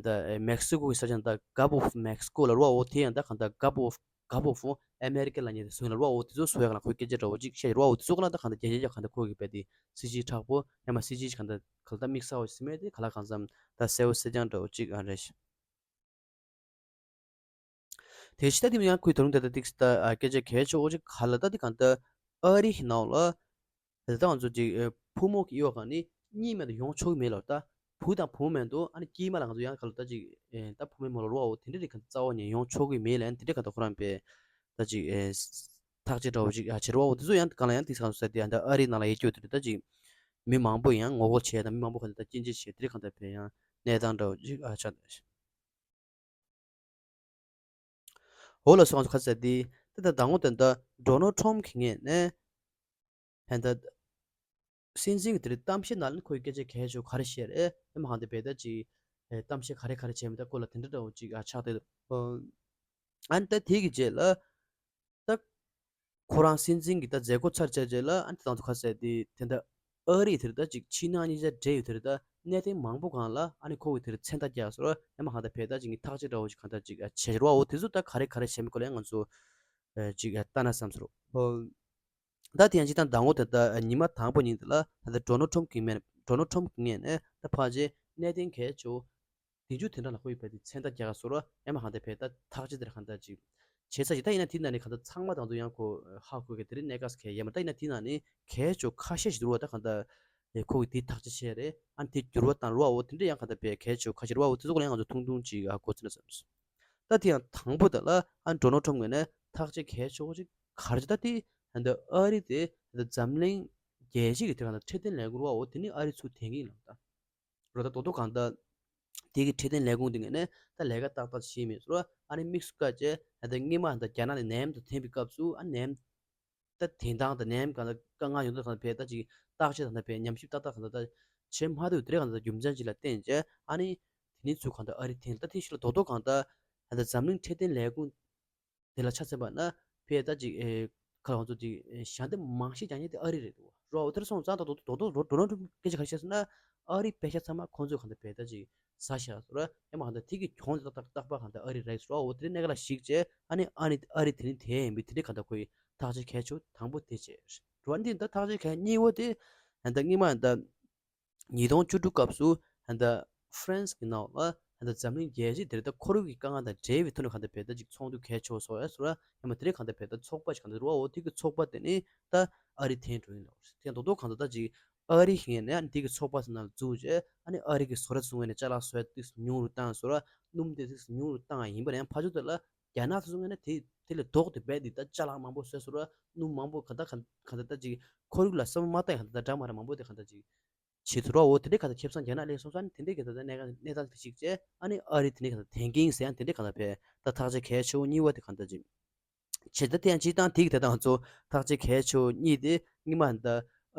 ད་མེག་སི་ཀོ་གི་ས་ཆ་ད་Gulf of Mexico ལ་རུ་བ། འོ་དེ་ཡང་ད་གང་ལྟར་Gulf of Gulf of America ལ་ཉེ་དེ་སོང་ལ་རུ་བ། འོ་དེ་ཚོ་སོ་ཡ་ག་ལ་ཁོའི་སྐད་ཆ་འདྲ་བོ་ཅིག་བཤད་རུ་བ། འོ་དེ་ཚོ་ག་ལ་ད་གང་ལྟར་རྒྱ་རྒྱ་རྒྱ་གང་ལྟར་ཁོ་གི་བས་དེ་སྲིད་སྤྱི་མཁྲེགས་པོ་ཡང་མ་སྲིད་སྤྱི་གང་ལྟར་ག་ལ་ད་དམིགས་བསལ་བ་ཞིག་མེད་དེ་ག་ལ་གང་འཚམ་ད་གསལ་བོ་གསལ་རྐྱང་འདྲ་བོ་ཅིག་ཨ་རེད་ཤག་དེ་ཕྱི་ད་དེ་ཡང་ཁོའི་ད་རུང་དེ་ལྟ་ཏིག་ད་སྐད་ཆ་གལ་ཆེ་བོ་ཅིག་ག་ལ་ད་དེ་གང་ལྟར་ཨ་རི་ནང་ལ་དེ་ད་ང་ཚོ་ཅིག་ཕོ་མོ་གི་དབྱེ་བ་གང་ནི་གཉིས་མེད་དུ་ཡོང་ཆོག་གི་མེད་ལ། ད་བུ་དང་བུ་མོ་མེད་དུ་ཨ་ནི་སྐྱེས་མ་ལ་ང་ཚོ་ཡང་ག་ལ་ད་ཅིག་ད་བུ་མོའི་མོ་ལ་རོ་བ་འོ་དེ་འདྲ་རིགས་གང་ལྟར་རྩ་བ་ནས་ཡོང་ཆོག་གི་མེད་ལ། ཨ་ནི་དེ་འདྲ་གང་ལྟར་ཁོ་རང་པས་ད་ཅིག་ཐག་གཅོད་འདྲ་བོ་ཅིག་ཡ་བྱེད་རོ་བ་འོ་དེ་ཚོ་ཡང་གང་ལ་ཡང་དེ་གང་ཟེར་དེ་ཡང་ད་ཨ་རི་ནང་ལ་ཡེ་སྐྱོ་དེ་རེད། ད་ཅིག་མི་མང་པོ་ཡང་ངོ་རྒོལ་བྱས་དང་མི་མང་པོ་གང་ལྟར་ད་སྐྱོན་བརྗོད་བྱས་དེ་རིགས་གང་ལྟར་བས་ཡང་གནས་སྟངས་འདྲ་བོ་ཅིག་ཨ་ཆགས་འདུག་འོ་ལ་སོང་ཁ་ཟེར་དེ་ད་ད་དང་པོ་དེ་ད་ཌོ་ནལ་ཊམ་གི་ངོས་ནས་ཧན་ད་སྲིད་འཛིན་གྱི་དེ་རིང་གཏམ་བཤད་ནང་ལ་ཁོའི་སྐད་ཆ་གལ་ཆེ་བོ་ག་རེ་བཤད་རེད། ཨེ་མ་ཧང་དེ་བས་ད་ཅིག་ཨེ་གཏམ་བཤད་ག་རེ་ག་རེ་བྱས་མི་ད་ཁོ་ལ་དེ་འདྲ་འདྲ་བོ་ཅིག་ཨ་ཆགས་དེ། ཨ་ནི་ད་དེ་གི་རྗེས་ལ་ད་ཁོ་རང་སྲིད་འཛིན་གྱི་ད་མཛད་སྒོ་ཚར་བཅད་རྗེས་ལ་ཨ་ནི་ད་དང་དུ་ཁ་ཟེར་དེ་དེ་འདྲ་ཨ་རི་དེར་ད་ཅིག་ཕྱི་ནང་གཉིས་ཆ་འབྲེལ་ཡོད་དེར་ད་གནད་དོན་མང་པོ་སྒང་ལ་ཨ་ནི་ཁོ་གི་དེར་མཚན་རྟགས་རྒྱག་སོང་ར། ཨེ་མ་ཧང་ད་བས་ད་ཅིག་ངས་ཐག་གཅོད་འདྲ་བོ་ཅིག་གང་ལྟར་ཅིག་ཨ་བྱས་རོ་བ་འོ་དེ་ཚོ་ད་ག་རེ་ག་རེ་བྱས་མི་སྐོར་ལ་ཡང་ང་ཚོ་ཨ་ཅིག་ཨ་ལྟ་ན་བསམ་སོང་རོ། ཨོ། ད་དེ་ཡང་ཅིག་དང་ཟླ་ངོ་དེ་ད་ཉི་མ་དང་པོ་ཉིན་དེ་ལ་ད་ལྟ་ཌོ་ནལ་ཊམ་གྱི་ངོས་ཌོ་ནལ་ཊམ་གྱི་ངོས་ནས་ད་ཕལ་ཆེར་གནད་དོན་གལ་ཆེ་བོ་དེ་མཇུག་དེ་འདྲ་ལ་ཁོ་ཡི་བས་དེ་མཚན་རྟགས་རྒྱག་ག་སོ་ར། ཨེ་མ་ཧང་དེ་བས་ད་ཐག་གཅོད་དེར་གང་ལྟར་ཅིག་བྱས་ས་ཞིག་ད་ཡིན་ན་དེ་ནང་ནས་གང་ལྟར་ཚང་མ་དང་དུ་ཡང་ཁོ་ཧ་གོ་གི་དེ་རིང་གནད་འགག་གལ་ཡོད་མ་ད་ཡིན་ན་དེ་ནང་ནས་གལ་ཆེ་བོ་ཁ་ཤས་ཤིག་འདུག་བ། ད་གང་ལྟར་ཁོ་གི་དེ་ཐག་གཅོད་བྱས་རེད། ཨ་ནི་དེ་འགྱུར་བ་བཏང་རོགས་འོ་དེ་འདྲ་ཡང་གང་ལྟར་བས་གལ་ཆེ་བོ་ཁ་ཤས་རེད་བ། འོ་དེ་ཚོ་ལ་ཡང་ང་ཚོ་ཐུང་ཐུང་ཅིག་ཨ་གོ་ཚུལ་ན་བསམ་སོང་། ད་དེ་ཡང་དང་པོ་དེ་ལ་ཨ་ཌོ་ནལ་ཊམ་ངོས་ནས་ཐག་གཅོད་གལ་ཆེ་བོ་ཅིག་ག་རེ་ད་དེ་ད་ཨ་རི་དེ་ད་འཛམ་གླིང་རྒྱལ་སྤྱི་གི་དེ་ག་ད་འཕྲོད་བསྟེན་ལས་ཁུངས་རུ་བ་འོ་དེ་ནི་ཨ་རི་ཚུར་འཐེན་གྱི་ཡིན་ལབ་ད། རོ་ད་དོ་དོ་གང་ད་དེ་གི་འཕྲོད་བསྟེན་ལས་ཁུངས་དེ་ངོས་ནས་ད་ལས་ཀ་ཏག་ཏག་བྱེད་མེད་སོ་ར། ཨ་ནི་དམིགས་སུ་བཀར་བྱས་ད་སྔོན་མ་ད་རྒྱ་ནག་ནས་ནད་ཡམས་དུ་འཐེན་པའི་སྐབས་སུ་ཨ་ནད་ཡམས་ད་དེང་སང་དང་ནད་ཡམས་གང་དཀའ་ངལ་ཡོང་དུས་གང་བས་ད་ཅིག་བརྟག་དཔྱད་དང་ད་བས་ཉམས་ཞིབ་ཏག་ཏག་གང་ད་ད་བྱེད་མ་ཐུབ་དེ་རེད། གང་ད་རྒྱུ་མཚན་ཅིག་ལ་བརྟེན་བྱས་ཨ་ནི་དེ་ནས་ཚུར་གང་ད་ཨ་རི་འཐེན། ད་དེ་ཤུལ་ལ་རྡོག་རྡོག་གང་ད་ད་འཛམ་གླིང་འཕྲོད་བསྟེན་ལས་ཁུངས་དེ་ལ་ཆ་མཚོན་པ་ན་བས་ད་ཅིག་ཁ་ལ་ང་ཚོ་ཅིག་ཞལ་འདེབས་མང་ཤོས་རྒྱག་མཁན་དེ་ཨ་རི་རེད་འདུག་རོ། འོ་དེར་སོང་ཙང་ད་རྡོག་རྡོག་རྡོག་རྡོག་རྡོག་རྡོག་སྐད་ཆ་ག་རེ་བཤད་སོང་ན་ཨ་རི་པེ་ཤ་ཚང་མ་ཁོང་ཚོས་གང་ད་བས་ད་ཅིག་ཟ་ཤག་སོ་ར། ཡང་མ་གང་ད་དེ་གི་གྱོང་དེ་ཏག་ཏག་པ་གང་ད་ཨ་རི་རེད་སོ་ར། འོ་དེ་གནད་འགག་ལ་གཞིགས་བྱས་ཨ་ནི་ཨ་ནི་ཨ་རི་དེ་ནི་དེ་ཡིན་པའི་དེ་འདྲའི་གང་ད་ཁོའི་ཐག་གཅོད་གལ་ཆེ་བོ་དང་པོ་དེ་བྱས་རེད་བ། འདི་ད་ཐག་གཅོད་གལ་གཉིས་པོ་དེ་ད་སྔོན་མ་ད་ཉིས་སྟོང་བཅུ་དྲུག་སྐབས་སུ་ད་ཧྥ་རན་སི་གི་ནང་ལ་ད་འཛམ་གླིང་རྒྱལ་སྤྱི་དེར་ད་ཁོར་ཡུག་གི་དཀའ་ངལ་དང་འབྲེལ་བའི་ཐོག་ནས་གང་ད་བས་ད་ཅིག་ཚོགས་འདུ་གལ་ཆེ་བོ་སོགས་ཡ་སོ་ར། ཡང་མ་དེ་རིང་གང་ད་བས་ད་ཚོགས་པ་ཞིག་གང་ད་རུ་བ་འོ་དེ་གི་ཚོགས་པ་དེ་ནི་ད་ཨ་རི་འཐེན་འགྲོ་ཡིན་ལབ་རེད། དེ་ཡང་རྡོག་རྡོག་གང་ད་ད་ཅིག་ཨ་རི་ཞིག་ངོས་ནས་ཨ་ནི་དེ་གི་ཚོགས་པ་ཚོ་ནང་ལ་འཛུལ་བྱས་ཨ་ནི་ཨ་རི་གི་བཟོ་གྲྭ་ཚོ་ངོས་ནས་ཅ་ལག་བཟོ་ཡ་ཏོག་ཙམ་ཉུང་རུ་བཏང་སོ་ར། སྣུམ་དེ་ཏོག་ཙམ་ཉུང་རུ་བཏང་ཡིན་པ་ཡང་ཕར་ཕྱོགས་དེ་ལ་རྒྱ་ནག་ཚོ་ཚོ་ངོས་ནས་དེ་དེ་ལས་ལྡོག་སྟེ་རྦད་དེ་ད་ཅ་ལག་མང་པོ་བཟོས་སོ་ར། སྣུམ་མང་པོ་ག་ད་ག་ག་ད་ད་ཅིག་ཁོར་ཡུག་ལ་བསམ་བློ་མ་བཏང་ཡ་ག་ད་ད་འདྲ་མ་འདྲ་མང་པོ་དེ་ག་ད་ཅིག་བྱེད་ཐུབ་ར། འོ་དེ་འདྲའི་ག་ད་ཁེ་བཟང་རྒྱ་ནག་སླེབས་སོང་ཙང་དེ་འདྲའི་ག་ད་ད་གནས་ག་གནས་སྟངས་དེ་གཅིག་བྱས་ཨ་ནི་ཨ་རི་དེ་འདྲའི་ག་ད་འཐེན་གྱི་ཡིན་ཟེར་ཡང་དེ་འདྲའི་ག་ད་བས་ད་ཐག་གཅོད་གལ་ཆེ་བོ་གཉིས་པ་དེ་ག་ད་ཅིག་བྱེད་ད་དེ་ཡང་སྤྱིར་བཏང་དེ་གི་ད་ད་ང་ཚོ་ཐག་གཅོད་གལ་ཆེ་བོ་གཉིས་དེ་སྔོན་མ་ད་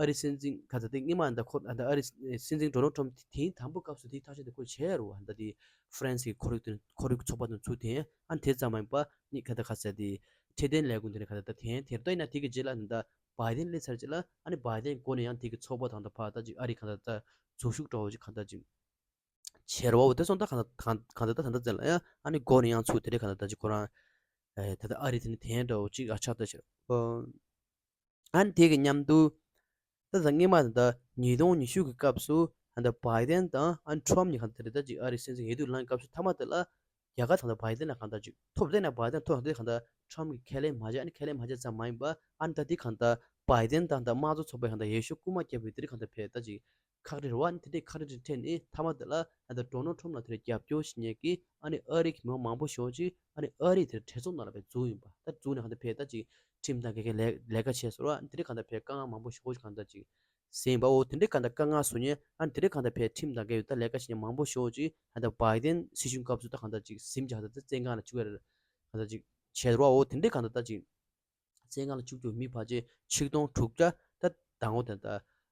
ཨ་རི་སྲིད་འཛིན་ག་ད་དེ་སྔོན་མ་ད་ཁོ་ད་ཨ་རི་སྲིད་འཛིན་ཌོ་ནལ་ཊམ་དེ་དེའི་དང་པོ་སྐབས་སུ་དེའི་ཐག་གཅོད་དེ་ཁོ་བྱས་རུ་བ་ད་དེ་ཧྥ་རན་སི་གི་ཁོར་ཡུག་དེ་ཁོར་ཡུག་ཚོགས་པ་དང་ཚུར་དེ་ཨ་ནི་དེ་ཙམ་མ་ཡིན་པ་ནི་ག་ད་ག་ས་དེ་འཕྲོད་བསྟེན་ལས་ཁུངས་དེ་ནས་ག་ད་ད་དེ་དེར་ད་ཡིན་ན་དེ་གི་རྗེས་ལ་ད་བའི་ཌེན་སླེབས་ཚར་རྗེས་ལ་ཨ་ནི་བའི་ཌེན་འགོ་ནས་ཡང་དེ་གི་ཚོགས་པ་དང་ད་ཕ་ད་ཅིག་ཨ་རི་ག་ད་ད་འཛུལ་ཞུགས་འདྲ་བོ་ཅིག་ག་ད་ཅིག་བྱེད་རོགས་འོ་དེ་སོང་ད་གང་ལྟར་གང་ལྟར་ད་ལྟ་ཙམ་ལ་ཡང་ཨ་ནི་འགོ་ནས་ཡང་ཚུར་དེ་འདྲའི་གང་ལྟར་ད་ཅིག་ཁོ་རང་ད་ལྟ་ཨ་རི་དེ་ནི་དེ་འདྲ་བོ་ཅིག་ཨ་ཆགས་ད་ཕྱིར་ཨ་ནི་དེ་གི་མཉམ་དུ་ད་ལྟ་སྔོན་མ་ད་ལྟ་ཉིས་སྟོང་ཉི་ཤུ་གི་སྐབས་སུ་ད་ལྟ་བའི་ཌེན་དང་ཨ་ནི་ཊམ་གཉིས་གང་ལྟར་ད་ཅིག་ཨ་རི་སྲིད་འཛིན་འོས་བསྡུ་ལངས་སྐབས་སུ་མཐའ་མ་དེ་ལ་ རྒྱ་གར་གང་ལྟར་བྷའི་ཏན་ལ་གང་ལྟར་ཅིག་ཐོབ་དེ་ན་བྷའི་ཏན་ཐོབ་དེ་གང་ལྟར་ཁྲམ་གྱིས་ཁས་ལེན་མ་བྱས། ཨ་ནི་ཁས་ལེན་མ་བྱས་ཙམ་མ་ཡིན་པ། ཨ་ནི་ད་དེ་གང་ལྟར་བྷའི་ཏན་དང་ད་དམངས་གཙོ་ཚོགས་པའི་གང་ལྟར་འོས་ཤོག་རྐུན་མ་བརྒྱབ་པའི་དེ་གང་ལྟར་བས་ད་ཅིག་ཁག་དཀྲི་རེད་བ། ཨ་ནི་དེ་འདྲའི་ཁག་དཀྲི་དེ་འཕྲད་ནས་མཐའ་མ་དེ་ལ་ཨ་ད་ཌོ་ནལ་ཊམ་ལ་དེ་རྒྱབ་སྐྱོར་བྱེད་མཁན་གྱི་ཨ་ནི་ཨ་རི་གི་མི་མང་པོ་ཞེ་པོ་ཅིག་ཨ་ནི་ཨ་རི་དེ་གྲོས་ཚོགས་ནང་ལ་བས་འཛུལ་ཡིན་པ། ད་འཛུལ་ནས་གང་ལྟར་བས་ད་ཅིག་ཁྲིམས་དང་འགལ་གྱི་ལས་ལས་ཀ་བྱས་སོང་བ། ཨ་ནི་དེ་འདྲའི་གང་ལྟར་བས་དཀའ་ངལ་མང་པོ་ཞེ་པོ་ཅིག་གང་ལྟར་ཅིག་ཟིན་པའོ། དེ་འདྲའི་གང་ལྟར་དཀའ་ངལ་བཟོ་མཁན་ཨ་ནི་དེ་འདྲའི་གང་ལྟར་བས་ཁྲིམས་དང་འགལ་བའི་ད་ལས་ཀ་བྱེད་མཁན་མང་པོ་ཞེ་པོ་ཅིག་ཨ་ད་བྷའི་ཏན་སྲིད་གཞུང་སྐབས་སུ་ད་གང་ལྟར་ཅིག་ཟིན་བྱས་ད་ད་བཙོན་ཁང་ལ་བཅུག་ཡ་རེད། གང་ལྟར་ཅིག་བྱས་རོགས་འོ། དེ་འདྲའི་གང་ལྟར་ད་ཅིག་བཙོན་ཁང་ལ་བཅུག་རྒྱུ་མི་ཕལ་ཆེར་ཆིག་སྟོང་དྲུག་བརྒྱ་ད་ཟླ་ངོ་དེ་ད་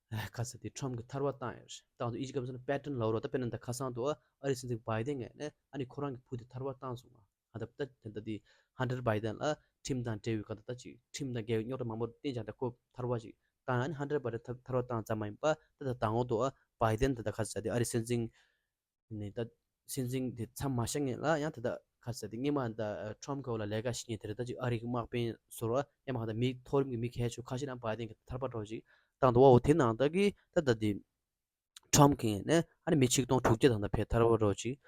ག་ས་དེ་ཁྲོམ་གྱི་ཐར་པ་བཏང་ཡོད་རེད། བཏང་དུས་ཨི་ཇི་སྐབས་སུ་ན་པེ་ཏན་ལབ་རོགས་ད་དཔེར་ན་ད་ཁ་སང་དུ་ཨ་རི་སྲིད་འཛིན་བྷའི་ཏན་ངས་ནས་ཨ་ནི་ཁོ་རང་གི་བུ་དེ་ཐར་པ་བཏང་སོང་ང་། ད་ད་ད་ད་དེ་ཧན་ཏར་བྷའི་ཏན་ལ་ཁྲིམས་དང་འབྲེལ་བའི་ག་ད་ད་ཅིག་ཁྲིམས་དང་འགལ་བའི་རྙོག་དྲ་མང་པོ་བསྟན་ཀྱང་ད་ཁོ་ཐར་པ་ཞིག་བཏང་ཨ་ནི་ཧན་ཏར་བྷའི་ཏན་ཐར་པ་བཏང་ཙམ་མ་ཡིན་པ་ད་ད་ད་ངོ་དུ་ཨ་བྷའི་ཏན་ད་ད་ཁ་ས་དེ་ཨ་རི་སྲིད་འཛིན་ནས་ད་སྲིད་འཛིན་དེ་མཚམས་མ་བཞག་ངེས་ལ་ཡང་ད་ད་ཁ་ས་དེ་སྔོན་མ་ད་ཁྲོམ་གོ་ལ་ལས་ཀ་བྱེད་མཁན་དེ་རེད། ད་ཅིག་ཨ་རི་གི་དམག་དཔོན་ཟུར་བ་ཡང་མ་ད་མི་མཐོ་རིམ་གྱི་མི་གལ་ཆེ་ཁ་ཤས་ནང་བྷའི་ཏན་གྱི་ཐར་པ་འགྲོ་ཞིག་བཏང་འདུག་བ། འོ་དེ་ནང་ད་གི་ད་ད་དེ། ཁྲོམ་གྱིས་ནས་ཨ་ནི་མི་ཆིག་སྟོང་དྲུག་བརྒྱ་དང་ད་ཕེ་ཐར་བ་རོ་ཅིག་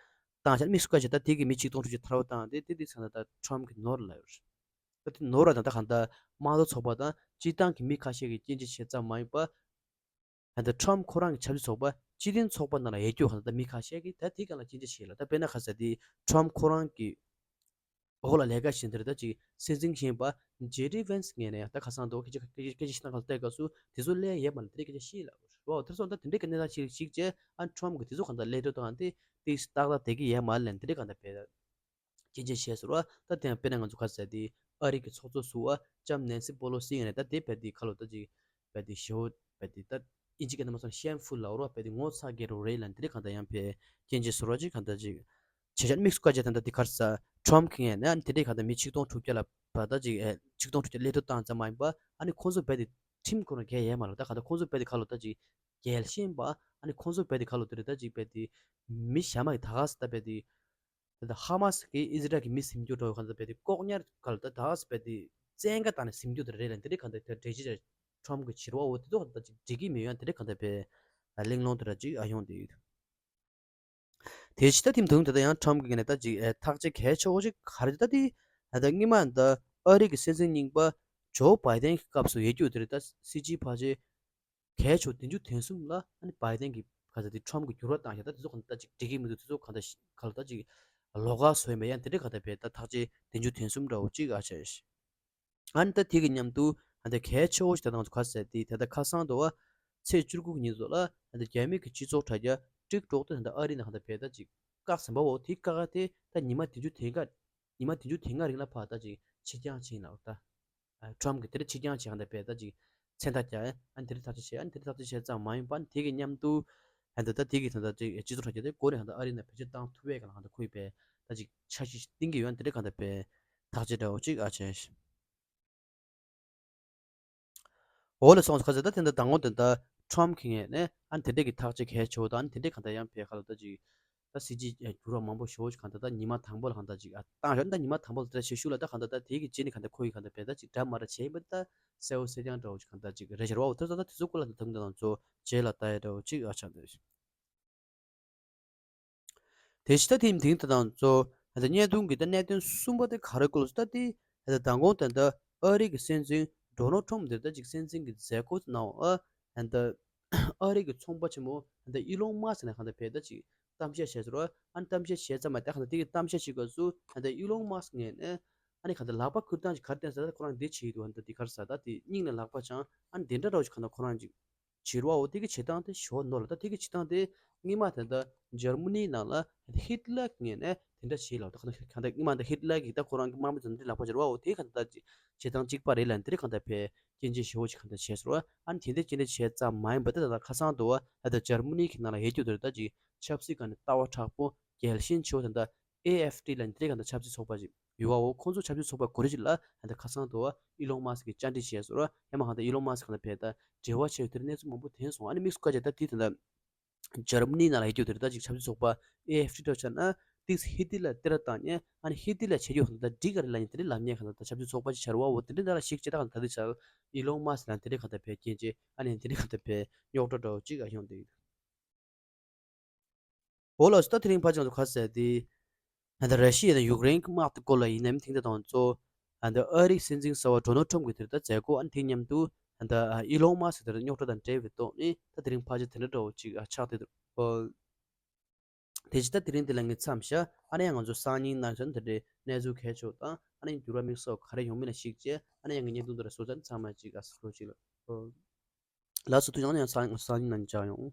བཏང་བྱས་མི་སུ་ག་ཅིག་ད་དེ་གི་མི་ཆིག་སྟོང་དྲུག་བརྒྱ་ཐར་བ་བཏང་དེ་དེ་དེ་ཚང་ད་ད་ཁྲོམ་གྱིས་ནོར་ལ་ཡོད། ད་དེ་ནོར་བ་དང་ད་གང་ད་དམངས་གཙོ་ཚོགས་པ་དང་སྤྱི་བཏང་གི་མི་ཁ་ཤས་ཀྱིས་སྐྱོན་བརྗོད་བྱས་ཙམ་མ་ཡིན་པ། ད་ཁྲོམ་ཁོ་རང་གི་ཆབ་སྲིད་ཚོགས་པ་སྤྱི་མཐུན་ཚོགས་པ་ནང་ལ་ཡོད་རྒྱུ་གང་ད་མི་ཁ་ཤས་ཀྱིས་ད་དེ་གང་ལ་སྐྱོན་བརྗོད་བྱས་ལ། ད་དཔེར་ན་ཁ་ས་དེ་ཁྲོམ་ཁོ་རང་གི་འོག་ལ་ལས་ཀ་བྱེད་འདིར་ད་ཅིག་སྲིད་འཛིན་ཞིག་ཡིན་པ་ཇེ་ཌི་ཝན་སི་ངོས་ནས་ཡང་ད་ཁ་སང་དུ་སྐད་ཆ་སྐད་ཆ་སྐད་ཆ་ཤི་ན་ཁ་ལ་བལྟས་སྐབས་སུ་དེ་ཚོ་ལས་ཡས་མ་ལ་དེ་རིགས་སྐད་ཆ་ཤི་ལ་འོ་དེ་སོང་ད་དེ་འདྲའི་གི་གནས་སྟངས་ཤིག་ཤིག་བྱས་ཨ་ཁྲོམ་གི་དེ་ཚོ་གང་ད་ལས་སྒྲུབ་དང་དེ་དེ་ཏག་ཏག་དེ་གི་ཡས་མ་ལ་དེ་རིགས་གང་ད་བས་སྐད་ཆ་བཤད་ཟེར་བ། ད་དེ་ཡང་དཔེར་ན་ང་ཚོ་ཁ་ས་དེ་ཨ་རི་གི་ཚོགས་གཙོ་ཟུར་པ་ལྕམ་ནན་སི་པོ་ལོ་སི་ཡིན་ནས་ད་དེ་བས་དེ་ཁ་ལོ་ད་ཅིག་བས་དེ་ཞེ་བོ་བས་དེ་ད་ཨིན་ཇི་སྐད་ནང་མ་སོང་ཤེམ་ཕུལ་ལ་འོ་ར་བས་དེ་ངོ་ཚ་གེ་རོ་རེད་ལ་དེ་རིགས་གང་ད་ཡང་བས་སྐད་ཆ་ཟེར་བ་ཅིག་གང་ད་ཅིག་བྱས་ཙང་དམིགས་སུ་བཀར་བྱས་ད་ལྟ་འདི་གར་ས་ཁྲོམ་གི་ངས་ནས་ཨ་ནི་དེ་འདྲའི་ག་ད་མི་ཆིག་སྟོང་དྲུག་བརྒྱ་ལ་བ་ད་ཅིག་ཨེ་ཆིག་སྟོང་དྲུག་བརྒྱ་སླེབས་དུ་བཏང་ཙམ་མ་ཡིན་པ། ཨ་ནི་ཁོང་ཚོ་རྦད་དེ་ཁྲིམས་ཁོ་ན་འགལ་ཡས་མ་ལ་ད་ག་ད་ཁོང་ཚོ་རྦད་དེ་ཁ་ལོ་ད་ཅིག་འགལ་ཤེས་པ། ཨ་ནི་ཁོང་ཚོ་རྦད་དེ་ཁ་ལོ་དེ་རེད་ད་ཅིག་རྦད་དེ་མི་ཤ་མ་གི་ད་ག་ས་ད་རྦད་དེ་ད་ད་ཧ་མ་སི་གི་ཨི་ཟི་རལ་གི་མི་སིམ་རྒྱུ་འགྲོ་ག་ད་རྦད་དེ་ལྐོག་ཉར་ག་ལ་ད་ད་ག་ས་རྦད་དེ་བཙན་བཀའ་བཏང་ནས་སིམ་རྒྱུ་དེ་རེད་ལ་དེ་རེད་ག་ད་ད་འགྲེལ་བྱེད་ཁྲོམ་གི་བྱེད་རོགས་འོ་དེ་ཚོ་ག་ད་ཅིག་འགྲིག་གི་མི་ཡོང་དེ་རེད་ག་ད་རྦད་གླེང་སློང་དེ་ར་ཅིག་ཨ་ཡོང་དེ་ཡོད། དེ་ཕྱི་ད་ཐིམ་དུང་དེ་ད་ཡང་ཁྲོམ་གྱི་ངོས་ནས་ད་ཅིག་ཨེ་ཐག་གཅོད་གལ་ཆེ་བོ་ཅིག་ག་རེ་ད་དེ་ད་ད་སྔོན་མ་ད་ཨ་རི་གི་སྲིད་འཛིན་རྙིང་པ་ཇོ་བྷའི་ཏན་གྱི་སྐབས་སུ་ཡོད་རྒྱུ་དེ་རེད། ད་སྲིད་སྤྱི་ཕལ་ཆེར་གལ་ཆེ་བདུན་ཅུ་དོན་གསུམ་ལ་ཨ་ནི་བྷའི་ཏན་གྱི་ག་ཚ་དེ་ཁྲོམ་གྱི་འགྱུར་བ་བཏང་ཤག་ད་དེ་ཚོ་ག་ད་ཅིག་འགྲིག་གི་མི་འདུག་དེ་ཚོ་ག་ད་ག་ལ་ད་ཅིག་ལོགས་ཀ་བཟོས་མེད་ཡང་དེ་འདྲ་ག་ད་བས་ད་ཐག་གཅོད་བདུན་ཅུ་དོན་གསུམ་འདྲ་བོ་ཅིག་ཨ་ཆེ། ཨ་ནི་ད་དེ་གི་མཉམ་དུ་ཨ་ནི་གལ་ཆེ་བོ་ཞིག་ད་ང་ཚོ་ག་ཟེར་དེ་ད་ལྟ་ཁ་སང་དུ་བ་ཚེས་བཅུ་དགུ་གི་ཉིན་ཚོ་ལ་ཨ་ནི་རྒྱ་མི་གི་སྤྱི་ཚོགས་དྲ་རྒྱ་ཊིག་ཊོག་ཏུ་ད་ལྟ་ཨ་རི་ནང་ད་བས་ད་ཅིག་བཀག་ཟིན་པ་འོ། དེ་བཀག་དེ་ད་ཉི་མ་བདུན་ཅུ་དོན་ལྔ་ཉི་མ་བདུན་ཅུ་དོན་ལྔ་རིང་ལ་ཕར་ད་ཅིག་ཕྱིར་འགྱངས་ཕྱིན་ལ་འོ་ད་ཁྲོམ་གི་དེ་རིང་ཕྱིར་འགྱངས་བྱས་ཨ་ནི་བས་ད་ཅིག་མཚན་རྟགས་བརྒྱབ་ཨ་ནི་དེ་རིང་ཐག་གཅོད་བྱས་ཨ་ནི་དེ་རིང་ཐག་གཅོད་བྱས་ཙམ་མ་ཡིན་པ་ཨ་ནི་དེ་གི་མཉམ་དུ་ཨ་ནི་ད་ད་དེ་གི་ད་ད་ཅིག་སྤྱི་ཚོགས་དྲ་རྒྱ་དེ་འགོ་ནས་ད་ད་ཨ་རི་ནང་བེད་སྤྱོད་བཏང་ཐུབ་པའི་ག་ལ་ད་ཁོས་བས་ད་ཅིག་འཆར་གཞི་ཞིག་བཏིང་གི་ཡོད་ཨ་ནི་དེ་རིང་ག་ད་བས་ཐག་གཅོད་འདྲ་བོ་ཅིག་ཨ་ཆེ། འོ་ལ་སོང་ཁ་ཟེར་ད་དེ་འདྲ་དང་པོ་དེ་འདྲ་ཁྲོམ་གྱི་ངོས་ནས་ཨ་ནི་དེ་འདྲ་གི་ཐག་གཅོད་གལ་ཆེ་བོ་དང་ཨ་ནི་དེ་འདྲ་གང་ལྟར་ཡང་བས་ཁ་ལ་ད་ཅིག་ད་སྲིད་ཇུས་འགྱུར་བ་མང་པོ་ཞེ་པོ་ཞིག་གང་ལྟར་ད་ཉི་མ་དང་པོ་ལ་གང་ལྟར་ཅིག་ཨ་བཏང་ཞོར་ད་ཉི་མ་དང་པོ་ལ་དེ་འདྲ་བྱེད་ཤུགས་ལ་ད་གང་ལྟར་ད་དེ་གི་རྗེས་ནས་གང་ལྟར་ཁོ་ཡི་གང་ལྟར་བས་ད་ཅིག་འདྲ་མ་འདྲ་བྱས་ཡིན་པ་ད་གསལ་བོ་གསལ་རྐྱང་འདྲ་བོ་ཞིག་གང་ལྟར་ཅིག་རེད་ཤག་རོ། དེ་ཚོ་ད་དེ་ཚོ་སྐོར་ལ་ད་དུང་ད་ང་ཚོ་རྗེས་ལ་ལྟ་ཡ་འདྲ་བོ་ཅིག་ཨ་ཆགས་འདུག་དེ་ཕྱི་ད་ཐེངས་དེང་ད་དང་ཚོ་ད་བརྙན་ཐུང་གི་ད་གནད་དོན་གསུམ་པ་དེ་ག་རེ་སྐོར་ལ་ད་དེ་ད་མདང་དགོང་ད་ད་ཨ་རི་གི་སྲིད་འཛིན་ཌོ་ནལ་ཊམ་དེ་ད་ཅིག་སྲིད་འཛིན་གྱི་མཛད་སྒོ་དེ་ནང་ཨ་ད་ཨ་རི་གི་ཚོང་པ་ཆེན་མོ་ད་ཨི་ལོན་མཱ་སི་ནས་གང་ད་བས་ད་ཅིག་གཏམ་བཤད་བྱས་ཟེར་བ་ཨ་ནི་གཏམ་བཤད་བྱས་ཙམ་མ་ད་གང་ད་དེ་གི་གཏམ་བཤད་བྱེད་སྐབས་སུ་ད་ཨི་ལོན་མཱ་སི་ངོས་ནས་ཨ་ནི་གང་ད་ལག་པ་ཁུར་སྟངས་ཅིག་ག་རེ་བསྟན་ཟེར་ད་ཁོ་རང་འདི་བྱེད་ཀྱི་འདུག་ཨ་ནི་ད་དེ་ག་རེ་ཟེར་ད་དེ་སྙིང་ནས་ལག་པ་འཆང་ཨ་ནི་དེ་འདྲ་འདྲ་བོ་ཅིག་གང་ད་ཁོ་རང་ཅིག་བྱེད་རོགས་འོ། དེ་གི་བྱེད་སྟངས་དེ་ཞོ་ནོར་ལ་ད་དེ་གི་བྱེད་སྟངས་དེ་སྔོན་མ་ད་ལྟ་འཇར་མ་ནི་ནང་ལ་ཧི་ཏི་ལར་གྱི་ངོས་ནས་དེ་འདྲ་བྱེད་ལ་ད་གང་ལྟར་སྔོན་མ་ད་ཧི་ཏི་ལར་གྱི་ད་ཁོ་རང་གི་དམག་མི་ཚོ་འདི་ལག་པ་སྦྱར་བ་འོ། དེ་གང་ལྟར་བྱེད་སྟངས་གཅིག་པ་རེད་ལ་དེ་རིགས་གང་ལྟར་བས་སྐྱོན་བརྗོད་ཞེ་པོ་ཅིག་གང་ལྟར་བྱས་སོང་། ཨ་ནི་དེ་འདྲ་སྐྱོན་བརྗོད་བྱས་ཙམ་མ་ཡིན་པ་ད་ད་ལྟ་ཁ་སང་དུ་བ་ད་ལྟ་འཇར་མ་ནི་གི་ནང་ལ་ཡོད་རྒྱུ་དེ་ད་ཅིག་ཆབ་སྲིད་སྒང་ནས་ལྟ་བ་དྲག་པོ་རྒྱལ་ཞེན་ཆེ་བོ་ད་ལྟ་ཨེ་ཨེཕ་ཊི་ལ་འདི་གང་ལྟར་ཆབ་སྲིད་ཚོགས་པ་ཅིག་ཡོད་བ་འོ། ཁོང་ཚོ་ཆབ་སྲིད་ཚོགས་པ་གོ་རེ་ཅིག་ལ་ད་ལྟ་ཁ་སང་དུ་བ་ཨི་ལོན་མཱ་སི་གིས་བཅར་འདྲི་བྱས་སོང་། ཡང་མ་གང་ལྟར་ཨི་ལོན་མཱ་སི་གང་ལྟར་བས་ད་འབྲེལ་བ་བྱས་ཡོད་དེར་གནས་ཚུལ་མང་པོ་ཐོན་སོང་། ཨ་ནི་དམིགས་སུ་བཀར་བྱས་ད་དེ་ད་ལྟ་འཇར་མ་ནི་ནང་ལ་ཡོད་རྒྱུ་དེ་རེད། ད་ཅིག་ཆབ་སྲིད་ཚོགས་པ་ཨེ་ཨེཕ་ཊི་འདྲ་བྱས་ན་ཏིག་ཧི་ཏི་ལ་སྟེར་བཏང་ཉེ་ཨ་ནི་ཧི་ཏི་ལ་བྱེད་རྒྱུ་ད་འགྲིག་ག་རེད་ལབ་ཉེ་དེ་རེད་ལབ་ཉེ་གང་ལྟར་ད་ཆབ་སྲིད་ཚོགས་པ་ཅིག་བྱ་རུ་བ་འོ། དེ་འདྲ་ད་ལ་ཞིག་བྱེད་ད་གང་ལྟར་ད་དེ་ཆ་ཨི་ལོན་མཱ་སི་ལ་དེ་རིགས་གང་ལྟར་བས་སྐྱོན་བརྗོད་ཨ་ནི་དེ་རིགས་གང་ལྟར་བས་རྙོག་དྲ་འདྲ་བོ་ཅིག་ཨ་ཡོང་དེ་ཡོད། འོ་ལགས་སོ། ད་དེ་རིང་ཕར་ཅང་དུ་ཁ་གསལ་ཏེ། ད་ར་ཤི་ཡ་དང་ཡུཀ་རེན་གྱི་དམག་དེ་སྐོར་ལ་ཡིན་ནའི་ཐེངས་འདི་དང་གཙོ་བོ་ད་ཨ་རིའི་སྲིད་འཛིན་གསར་པ་ཌོ་ནལ་ཊམ་གྱིས་དེར་ད་མཛད་སྒོ། ཨ་ནི་དེ་མཉམ་དུ་ད་ཨི་ལོན་མཱ་སི་ཀི་དེར་རྙོག་དྲ་དང་འབྲེལ་བའི་ཐོག་ནས་ད་དེ་རིང་ཕལ་ཆེར་དེ་འདྲ་འདྲ་བོ་ཅིག་ཨ་ཆགས་བསྡད་འདུག་ཨོ། དེ་བཞིན་ད་དེ་རིང་འདི་ལ་ངས་མཚམས་བཞག་ཨ་ནི་ཡང་ང་ཚོ་སང་ཉིན་གནངས་ཚེ་དེ་འདྲའི་གནས་ཚུལ་གལ་ཆེ་བ་དང་ཨ་ནི་འགྱུར་བ་དམིགས་བསལ་ག་རེ་ཡོང་མིན་ལ་གཞིགས་བྱས། ཨ་ནི་ཡང་ངས་བརྙན་ཐུང་དེ་འདྲ་བཟོ་ཚར། ཚང་མ་ཅིག་ཨ་གཟིགས་རོགས་གྱིས་ལགས། ཨོ། ལགས་སོ། ཐུགས་རྗེ་གནང་། ཡང་སང་སང་ཉིན་ནང་མཇལ་ཡོང་།